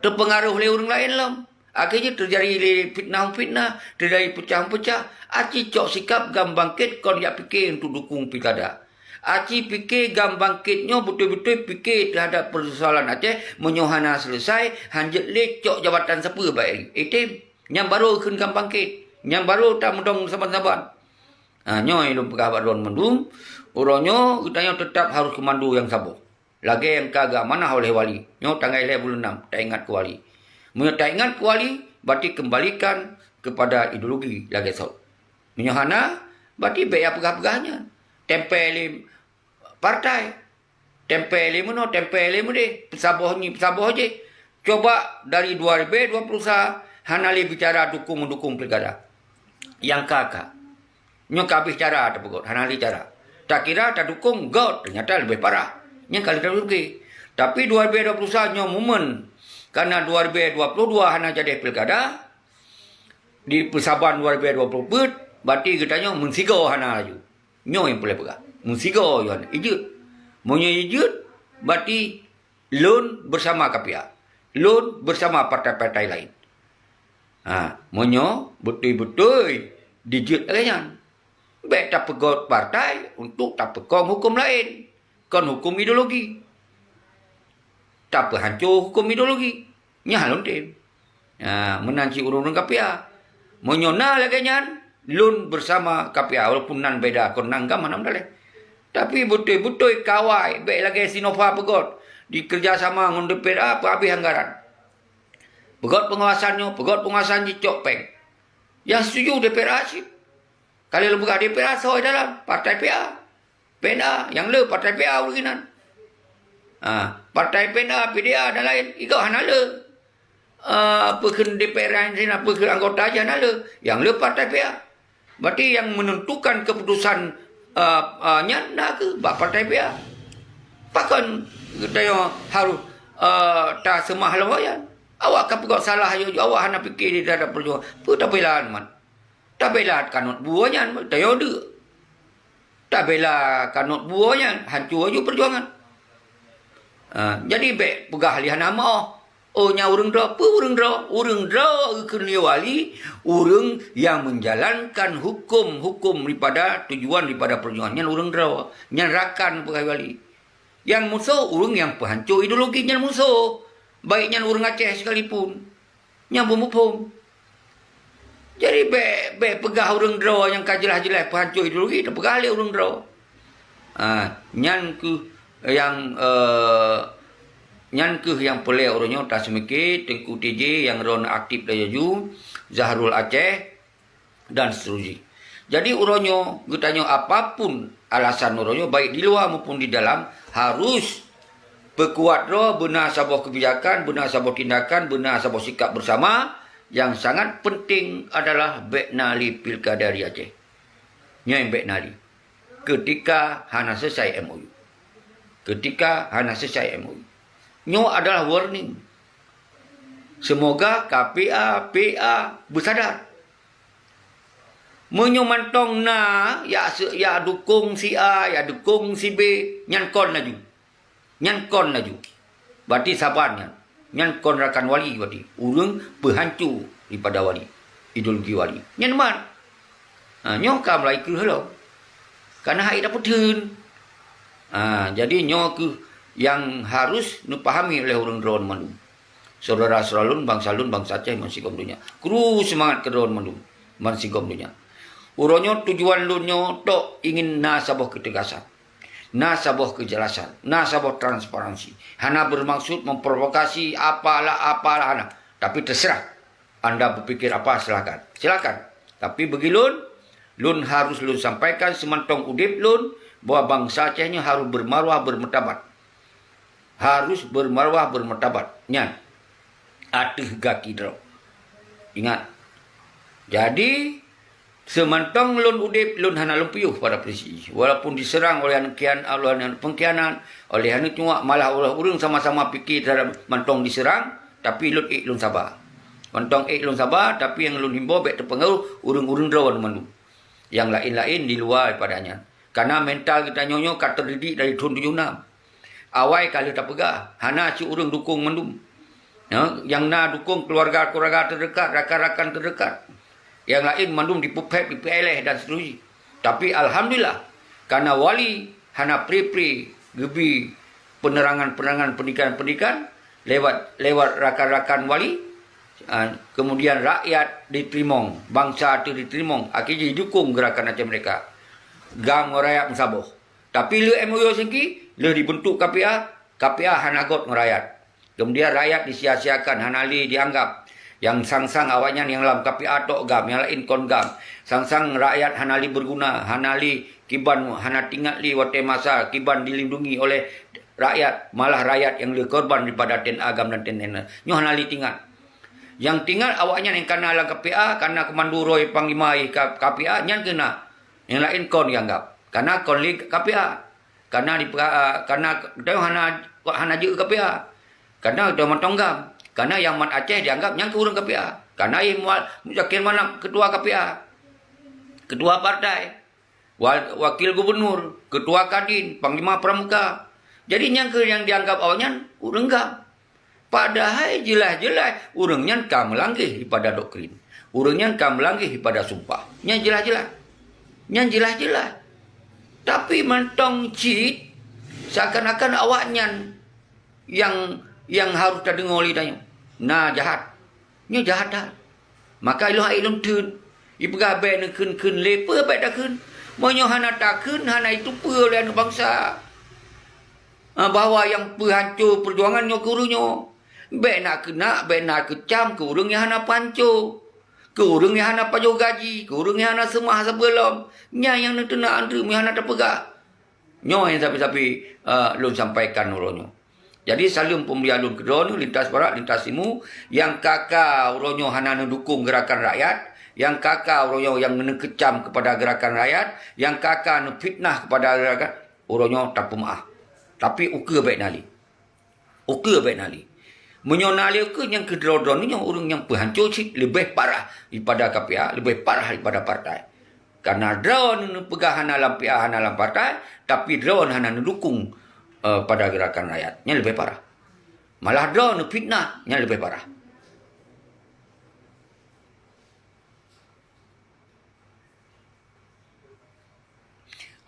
teupeungaroh lé ureuëng laén lom. Akhé jih teujadi lé fitnah-fitnah, teujadi peucah-peucah. Aci cok sikab GAM bangkét kon yak pike untuk dukung pilkada. Aci pike GAM bangkét nyoe beutôi-beutôi pike terhadap persoalan Aceh, meunyoe hana selesai, hanjeuet lé cok jabatan sapeue bak item. Nyan baru kheun GAM bangkét. Nyan baru tameudong saban-saban. Ha, nyoe lôn peugah bak droe mandum, uroe nyoe geutanyoe teutap harôh keumando nyang saboh. Lagée nyang ka geuamanah oleh wali. Nyoe tanggai lhée buleuen nam, taingat keu wali. Meunyoe taingat keu wali, berarti kembalikan kepada ideologi lagée sot. Meunyoe hana, berarti bék ya peugah-peugah nyan. Tempée lé partai. Tempée lé meunoe, tempée lé meudeh, peusaboh nyoe, peusaboh jih. Coba dari dua ribu dua puluh satu hana lé bicara dukung-mendukung pilkada. Nyang ka-ka. Nyoe ka habéh cara tapeugot, hana lé cara. Takira tadukung göt, ternyata leubeh parah. Nyang ka lheueh tapeugot. Tapi dua ribu dua puluh satu nyoe momen. Karena dua ribu dua puluh dua hana jadi pilkada, di peusaban dua ribu dua puluh peuet, berarti geutanyoe meusigoe hana laju. Nyoe nyang peureulée peugah. Meusigoe nyoe hana. Ijeuet. Meunyoe ijeuet, berarti lôn bersama K P A. Lôn bersama partai-partai lain. Ha, meunyoe beutôi-beutôi dijeuet lagée nyan, bék tapeugot partai untuk tapeukong huköm laén, kon huköm ideologi. Tapeuhanco huköm ideologi. Nyan lôn tem. Ha, meunan cit ureuëng-ureuëng K P A. Meunyoe na lagée nyan, lôn bersama K P A, walaupun nan beda, kon nan GAM hana meudaléh. Tapi beutôi-beutôi kawai, bék lagée Sinova peugot, dikeurjasama ngon D P R A peuhabéh anggaran. Peugot peunguasaan nyoe, peugot peunguasaan jih cok péng. Nyang setuju D P R A cit. Ka lheueh lôn peugah D P R A soe dalam, partai P A. P N A, nyang le partai P A ureuëng inan. Ha, partai P N A, P D A dan lain, igoe hana le. Ah, peue kheun D P R nyang sina, peue kheun anggota jih hana le. Nyang le partai P A. Berarti nyang menentukan keputusan, ah, ah, nyan na kheueh bak partai P A. Pakon geutanyoe harôh, ah, taseumah lom awak nyan? Awak ka peugot salah, yo, awak hana pike di terhadap perjuangan. Peue tabela man? Tabela kanot buo nyan, tanyoe deuk. Tabela kanot buo nyan, hanco aju perjuangan. Ha, jadi bék peugah lé hana meu'oh. Oh, nyan ureuëng droe. Peue ureuëng droe? Ureuëng droe geukheun lé wali, ureuëng nyang menjalankan huköm-huköm daripada tujuan daripada perjuangan. Nyan ureuëng droe. Nyan rakan peugah wali. Nyang musoh ureuëng nyang peuhanco ideologi nyan musoh, baik nyan ureuëng Aceh sekalipun. Nyang beumuphom. Jadi bék, bék peugah ureuëng droe nyang ka jeulaih-jeulaih peuhanco ideologi, tapeugah lé ureuëng droe. Ha, nyan kheueh nyang, eh, nyan kheueh nyang peureulée uroe nyoe taseumiké Teungku T J nyang droeneuh aktif laju, Zahrul Aceh, dan seterusnya. Jadi uroe nyoe geutanyoe apapun alasan uroe nyoe, baik di luwa maupun di dalam, harus peukuat droe beuna saboh keubijakan, beuna saboh tindakan, beuna saboh sikap beusama. Nyang sangat penting adalah bék na lé pilkada di Aceh. Nyoe bék na lé. Keutika hana seusai M O U. Keutika hana seusai M O U. Nyoe adalah warning. Seumoga K P A, P A beusadar. Meunyoe mantong na, yak se-, yak dukong si A, yak dukong si B, nyan kon laju. Nyan kon laju. Berarti saban nyan. Nyan kon rakan wali berarti. Ureuëng peuhanco daripada wali. Ideologi wali. Nyan mat. Ha, nyoe ka mulai kreueh lom. Karena hai dah peutheun. Ha, jadi nyoe kheueh nyang harus neupahami oleh ureuëng droe mandum. Saudara-saudara lôn, bangsa lôn, bangsa Aceh, bansigom donya. Kru seumangat keu droe mandum, bansigom donya. Uroe nyoe tujuan lôn nyoe tok ingin na saboh keutegasan. Na saboh keujelasan, na saboh transparansi. Hana bermaksud memprovokasi apalah-apalah hana. Tapi terserah anda berpikir apa, silakan. Silakan. Tapi bagi lôn, lôn harus lôn sampaikan seumantong udeb lôn bahwa bansa Aceh nyoe harus bermarwah, bermartabat. Harus bermarwah, bermartabat. Nyan. Ateueh gaki droe. Ingat. Jadi, seumantong lôn udeb, lôn hana lôn piôh pada polisi. Walaupun diserang oleh aneuk kian-, oleh aneuk pengkhianat, oleh aneuk cuak, malah oleh ureuëng sama-sama pike terhadap mantong diserang, tapi lôn ék lôn saba. Mantong ék lôn saba, tapi nyang lôn himbau bék teupeungaruh ureuëng-ureuëng droe mandum. Nyang laén-laén di luwa daripada nyan. Karena mental geutanyoe nyoe ka teudidik dari thon tujoh nam. Awai ka lheueh tapeugah, hana cit ureuëng dukong mandum. Ya, nyang na dukong keluarga-keluarga terdekat, rakan-rakan terdekat. Nyang laén mandum dipeuphét, dipeuéléh dan seterusnya. Tapi alhamdulillah, karena wali hana pri-pri geubi penerangan-penerangan, pendidikan-pendidikan lewat, lewat rakan-rakan wali, ah, kemudian rakyat diteurimong, bangsa teuh diteurimong, akhirnya didukong gerakan Aceh Merdeka. GAM ngon rakyat meusaboh. Tapi le M O U Helsinki, le dibentuk K P A, K P A hana göt ngon rakyat. Kemudian rakyat disia-siakan, hana le dianggap. Nyang sang-sang awaknyan nyang lam K P A tok GAM, nyang laén kon GAM. Sang-sang rakyat hana le berguna, hana le kiban, hana teuingat le watée masa kiban dilindungi oleh rakyat, malah rakyat nyang le korban daripada T N A GAM dan T N A. Nyoe hana le teuingat. Nyang teuingat awaknyan nyang kana lam K P A, kana keumando roh panglima K P A, nyan keuh na. Nyang laén kon dianggap. Kana kon le K P A. Kana di, kana geutanyoe hana, hana jeuet keu K P A. Kana geutanyoe mantong GAM. Kana nyang mat Aceh dianggap nyang keu ureuëng K P A. Kana Yeh Mual-, Muzakir Manaf ketua K P A. Ketua partai. Wa-, wakil gubernur, ketua kadin, panglima pramuka. Jadi nyang keu nyang dianggap awaknyan ureuëng GAM. Padahai jeulaih-jeulaih ureuëng nyan ka meulangeh daripada doktrin. Ureuëng nyan ka meulangeh daripada sumpah. Nyan jeulaih-jeulaih. Nyan jeulaih-jeulaih. Tapi mantong cit seakan-akan awaknyan nyang, nyang harôh tadeungoe lé tanyoe. Na jahat. Nyoe jahat that. Maka ilôn hai lôn theun. Ipeugah bék neukheun-kheun lé peue bék takheun. Meunyoe hana takheun, hana iteupeue lé aneuk bansa. Ah, bahwa nyang peuhanco peujuangan nyoe keu ureuëng nyoe. Bék na keunak, bék na keucam keu ureuëng nyang hana peuhanco. Keu ureuëng nyang hana pajoh gaji, keu ureuëng nyang hana seumah sapeue lom. Nyan nyang neuteunak andeuem nyang hana tapeugah. Nyoe nyang sabe-sabe, eh, lôn sampaikan uroe nyoe. Jadi, saleuem peumulia lôn keudroe nyoe lintas barat, lintas timu, nyang ka-ka uroe nyoe hana neudukong gerakan rakyat, nyang ka-ka uroe nyoe nyang neukeucam keupada gerakan rakyat, nyang ka-ka neufitnah keupada gerakan, uroe nyoe tapeumaáh. Tapi ukeue bék na lé. Ukeue bék na lé. Meunyoe na lé ukeue nyang keudroe-droe nyoe ureuëng nyang peuhanco cit leubeh parah daripada K P A, leubeh parah daripada partai. Karena droe neupeugah hana lam P A, hana lam partai, tapi droe hana neudukong, eh, pada gerakan rakyat. Nyan leubeh parah. Malah droe neufitnah, nyan leubeh parah.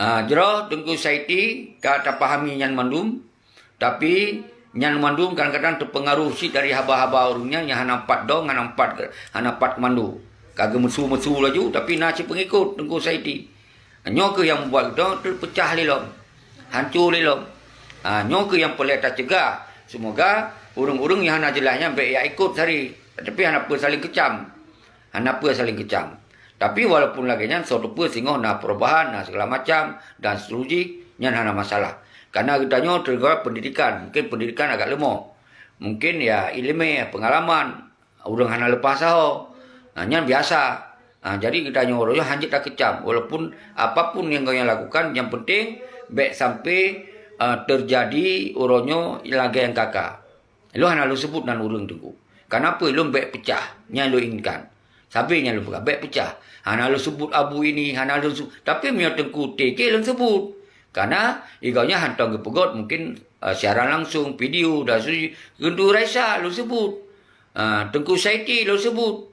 Ah, jroh Teungku Saiti ka tapahami nyan mandum, tapi nyan mandum kadang-kadang teupeungaruh cit dari haba-haba ureuëng nyan nyang hana pat dong, hana pat, hana pat keumando. Ka geumeusu-meusu laju, tapi na cit peungikot Teungku Saiti. Nyoe kheueh nyang membuat geutanyoe teupeucah lé lom, hanco lé lom. Ha, nyoe kheueh nyang peureulée taceugah. Seumoga ureuëng-ureuëng nyang hana jeulaih nyan bék jak ikot sari, tapi hana peue saléng keucam. Hana peue saléng keucam. Tapi walaupun lagée nyan, soe teupeu singoh na perubahan, na segala macam dan seterusnya, nyan hana masalah. Karena geutanyoe teugah pendidikan, mungkin pendidikan agak leumoh. Mungkin ya iéleumé, pengalaman, ureuëng hana leupah saho. Ha, nyan biasa. Ha, jadi geutanyoe uroe nyoe hanjeuet takeucam. Walaupun apapun nyang gobnyan lakukan, nyang penting bék sampai, ha, teujadi uroe nyoe lagée nyang kaka. Lôn hana lôn seubut nan ureuëng Teungku. Kenapa lôn bék peucah? Nyan lôn inginkan. Sabe nyan lôn peugah, bék peucah. Hana lôn seubut Abu ini, hana lôn seubut. Tapi meunyoe Teungku T J lôn seubut. Karena gobnyan hantom geupeugot mungkin, eh, siaran langsung, video dan sebagainya. Teungku Raisa lôn seubut. Ah, Teungku Saiti lôn seubut.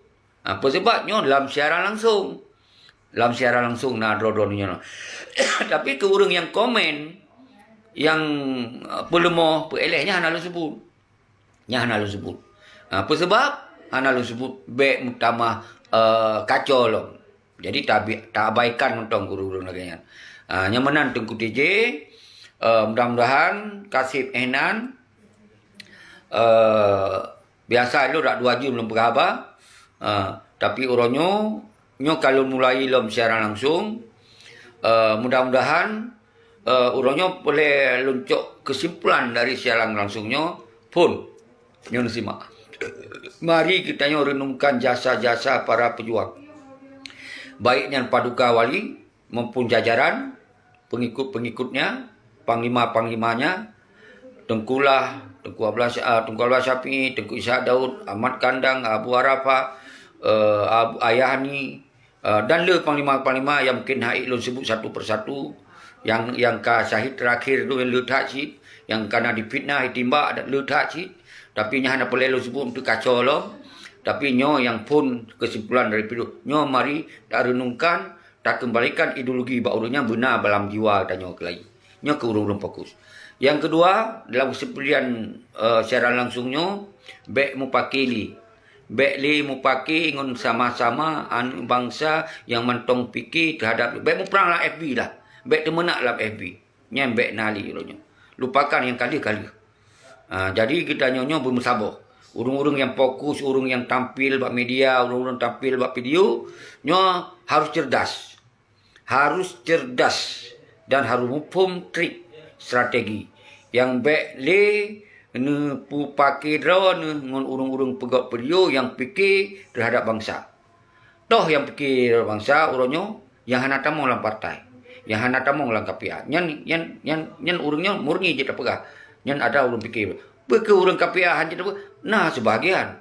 Ah, peusabab nyoe lam siaran langsung. Lam siaran langsung na droe-droe nyoe. Tapi keu ureuëng nyang komen, nyang, eh, peuleumoh, peuéléh nyan hana lôn seubut. Nyan hana lôn seubut. Ha, peusabab hana lôn seubut bék meutamah, eh, kacau lom. Jadi tabi-, taabaikan mantong ureuëng-ureuëng lagée nyan. Ha, nyang meunan Teungku T J, eh, mudah-mudahan kaseb éh nan, eh, biasa lôn dak dua jeuem lôn peugah haba. Eh, tapi uroe nyoe Nyoe ka lôn mulai lom siaran langsung. Eh, mudah-mudahan, eh, uroe nyoe peureulée lôn cok keusimpulan dari siaran langsung nyoe phon. Nyoe neusimak. Mari geutanyoe renungkan jasa-jasa para pejuang. Baik nyan paduka wali maupun jajaran, pengikut-pengikutnya, panglima-panglimanya, Teungku Lah, Teungku Abdullah Sya-, ah, Teungku Abdullah Syafi'i, Teungku Ishak Daud, Ahmad Kandang, Abu Arafah, eh, Abu Ayahani, eh, dan le panglima-panglima nyang mungkin hana ék lôn seubut satu persatu, nyang, nyang ka syahid terakhir tu le that cit, nyang ka na difitnah, ditimbak, dan le that cit. Tapi nyan hana peureulée lôn seubut untuk kacau lom. Tapi nyoe nyang phon keusimpulan dari video. Nyoe mari tarenungkan, takeumbalikan ideologi bak ureuëng nyang beuna dalam jiwa tanyoe keulayi. Nyoe keu ureuëng-ureuëng fokus. Nyang keudua, dalam keusimpulan, eh, siaran langsung nyoe, bék mupake lé. Bék lé mupake ngon sama-sama aneuëk bansa nyang mantong pike teuhadap, bék muprang lam F B lah. Bék teumeunak lam F B. Nyan bék na lé uroe nyoe. Lupakan nyang ka lheueh-ka lheueh. Ha, jadi geutanyoe nyoe beumeusaboh. Ureuëng-ureuëng nyang fokus, ureuëng nyang tampil bak media, ureuëng-ureuëng tampil bak video, nyoe harus cerdas. Harus cerdas dan harus muphom trik strategi. Nyang bék lé neupupake droeneuh ngon ureuëng-ureuëng peugét peudiyeu nyang pike teuhadap bansa. Toh nyang pike teuhadap bansa uroe nyoe nyang hana tamong lam partai, nyang hana tamong lam K P A. Nyan, nyan, nyan, nyan ureuëng nyoe murni jeuet tapeugah. Nyan ada ureuëng pike. Peu kheueh ureuëng K P A hana jeuet tapeugah? Na sebahagian.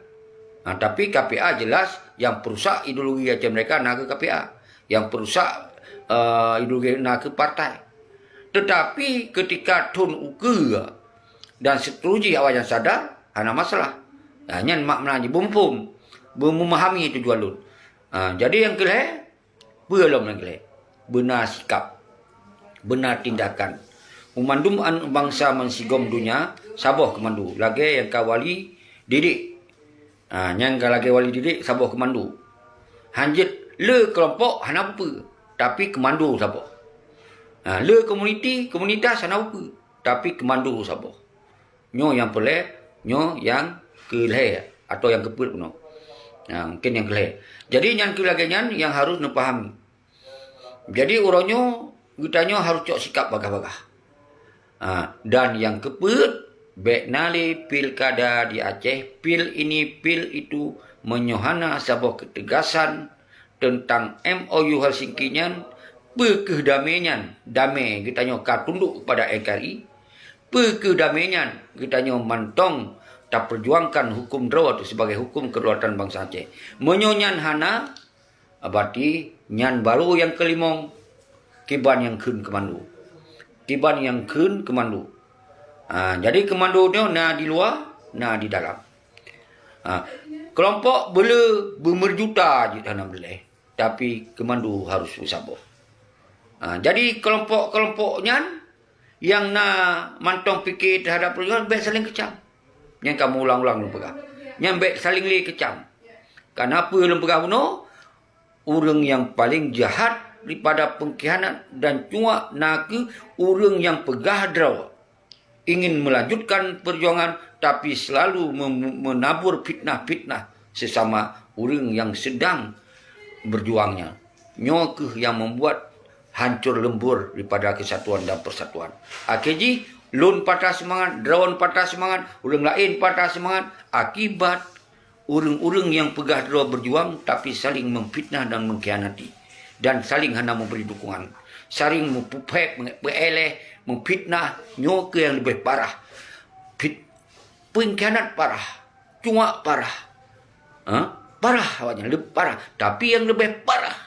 Ha, tapi K P A jelas nyang peurusak ideologi até mereka na kheueh K P A. Nyang peurusak, eh, ideologi na kheueh partai. Tetapi ketika thon ukeue dan seterusnya awak nyang sadar, hana masalah. Ha, nyan mak meunan jih beumuphom, beumeuhami tujuan lôn. Ha, jadi nyang keulhée, peue lom nyang keulhée? Beuna sikap, beuna tindakan. Meumandum aneuëk bansa meusigom donya saboh keumandu, lagée nyang ka wali didik. Ha, nyang ka lagée wali didik saboh keumandu. Hanjeuet le keulompok hana peue, tapi keumandu saboh. Ha, le komuniti, komunitas hana peue, tapi keumandu saboh. Nyoe nyang peureulée, nyoe nyang keulhée atau nyang keupeuet bunoe. Ha, mungkin nyang keulhée. Jadi nyan kheueh lagée nyan nyang harôh neupahami. Jadi uroe nyoe geutanyoe harôh cok sikap bagaih-bagaih. Ha, dan nyang keupeuet, bék na lé pilkada di Aceh, pil ini, pil itu, meunyoe hana saboh keutegasan teuntang M O U Helsinki nyan, peu kheueh damé nyan, damé geutanyoe ka tundok kepada N K R I, peu kheueh damé nyan geutanyoe mantong tapeujuangkan huköm droe teuh sibagai huköm kedaulatan bansa Aceh. Meunyoe nyan hana, Abati nyan barô nyang keulimong, kiban nyang kheun keumandu. Kiban nyang kheun keumandu. Ha, jadi keumandu nyoe na di luwa, na di dalam. Ha, keulompok beuleu beumeurjuta jeuet hana meulée, tapi keumandu harôh beusaboh. Ha, jadi keulompok-keulompok nyan nyang na mantong pike teuhadap peurjuangan, bék saléng keucam. Nyang ka meuulang-ulang lôn peugah. Nyan bék saléng lé keucam. Kana peue lôn peugah bunoe, Ureuëng nyang paleng jahat daripada peungkhianat dan cuak na kheueh ureuëng nyang peugah droe, ingin melanjutkan perjuangan, tapi selalu mem-, menabur fitnah-fitnah sesama ureuëng nyang sedang berjuangnya. Nyoe kheueh nyang membuat hancur lembur daripada kesatuan dan persatuan. Akhé jih, lôn patah seumangat, droeneuh patah seumangat, ureuëng laén patah seumangat akibat ureuëng-ureuëng nyang peugah droe berjuang, tapi saling memfitnah dan mengkhianati, dan saling hana memberi dukungan, saling meupeuphét, meuéléh, memfitnah. Nyoe kheueh nyang leubeh parah. Fit-, peungkhianat parah, cuak parah. Ha? Parah awaknyan, leub-, parah. Tapi nyang leubeh parah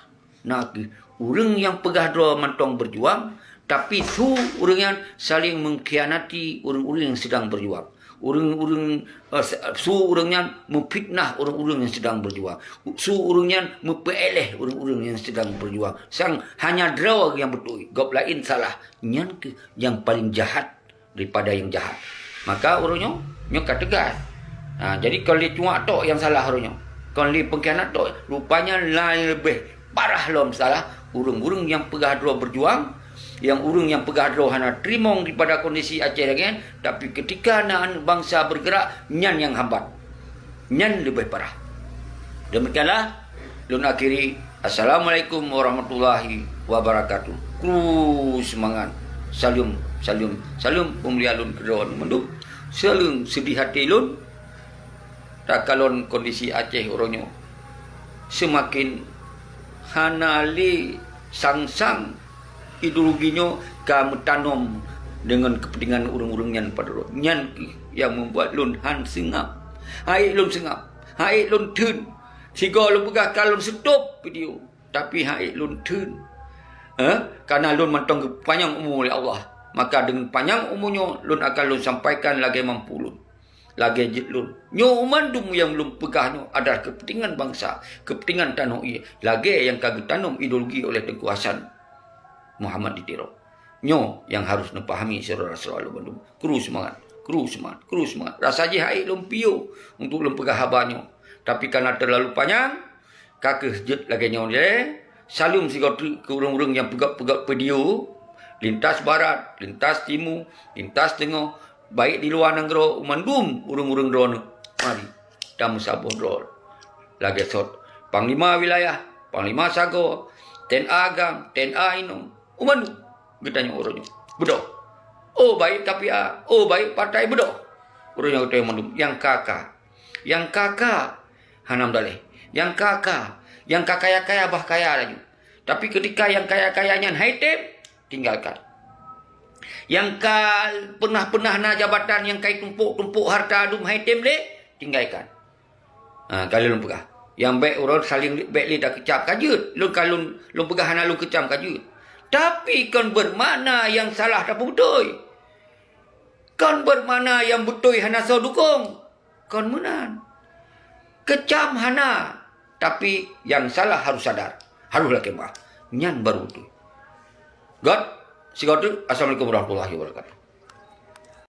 na kheueh ureuëng nyang peugah droe mantong berjuang, tapi su ureuëng nyan saling mengkhianati ureuëng-ureuëng nyang sedang berjuang. Ureuëng-ureuëng, eh, su ureuëng nyan memfitnah ureuëng-ureuëng nyang sedang berjuang. Su ureuëng nyan meupeuéléh ureuëng-ureuëng nyang sedang berjuang. Sang hanya droe nyang beutôi, gob laén salah. Nyan kheueh nyang paleng jahat daripada nyang jahat. Maka ureuëng nyoe, nyoe ka teugas. Ha, jadi kon lé cuak tok nyang salah ureuëng nyoe. Kon lé peungkhianat tok. Rupanya laén leubeh parah lom salah ureuëng-ureuëng nyang peugah droe berjuang, nyang ureuëng nyang peugah droe hana teurimong daripada kondisi Aceh lagée nyan, tapi ketika na aneuk bansa bergerak, nyan nyang hambat. Nyan leubeh parah. Demikianlah lôn akhiri. Assalamualaikum warahmatullahi wabarakatuh. Kru seumangat. Saleuem, saleuem, saleuem peumulia lôn keudroe mandum. Saleuem seudeh até lôn takalon kondisi Aceh uroe nyoe. Seumaken hana lé sang-sang ideologi nyoe ka meutanom deungon keupeuntengan ureuëng-ureuëng nyan padub droe. Nyan kheueh nyang membuat lôn han seungab. Hai lôn seungab, hai lôn theun. Sigoe lôn peugah ka lôn seutôb video, tapi hai lôn theun. Eh, karena lôn mantong geupanyang umu lé Allah. Maka deungon panyang umu nyoe lôn akan lôn sampaikan lagée mampu lôn. Lagée jeuet lôn. Nyoe mandum nyang lôn peugah nyoe adalah keupeuntengan bansa, keupeuntengan tanoh ie, lagée nyang ka geutanom ideologi oleh Teungku Hasan Muhammad di Tiro. Nyoe nyang harôh neupahami syedara-syedara lôn mandum. Kru seumangat, kru seumangat, kru seumangat. Rasa jih hai lôn piôh untuk lôn peugah haba nyoe. Tapi karena terlalu panyang, ka kheueh jeuet lagée nyoe lé. Saleuem sigoe teuk keu ureuëng-ureuëng nyang peugét-peugét video, lintas barat, lintas timu, lintas teungoh, baik di luwa nanggroe, mandum ureuëng-ureuëng droeneuh. Mari, tameusaboh droe lagée sot. Panglima wilayah, panglima sagoe, T N A agam, T N A inong, mandum. Geutanyong uroe nyoe, beudôh. Oh, baik tapi a, oh, baik partai, beudôh. Uroe nyoe geutanyong mandum, nyang ka-ka. Nyang ka-ka hana meudaléh. Nyang ka-ka, nyang ka kaya-kaya bah kaya laju. Tapi keutika nyang kaya-kaya nyan hai tem, tinggalkan. Nyang ka peunah-peunah na jabatan, nyang ka tumpôk-tumpôk hareuta dum hai tem lé, tinggalkan. Ha, ka lheueh lôn peugah. Nyang bék uroe saléng bék lé takeucam ka jeuet. Lôn ka lôn, lôn peugah hana lôn keucam ka jeuet. Tapi kon beumakna nyang salah tapeubeutôi. Kon beumakna nyang beutôi hana soe dukong. Kon meunan. Keucam hana, tapi nyang salah harôh sadar, harôh lakée meu'ah. Nyan baru beutôi. Göt, sigoe teuk, assalamualaikum warahmatullahi wabarakatuh.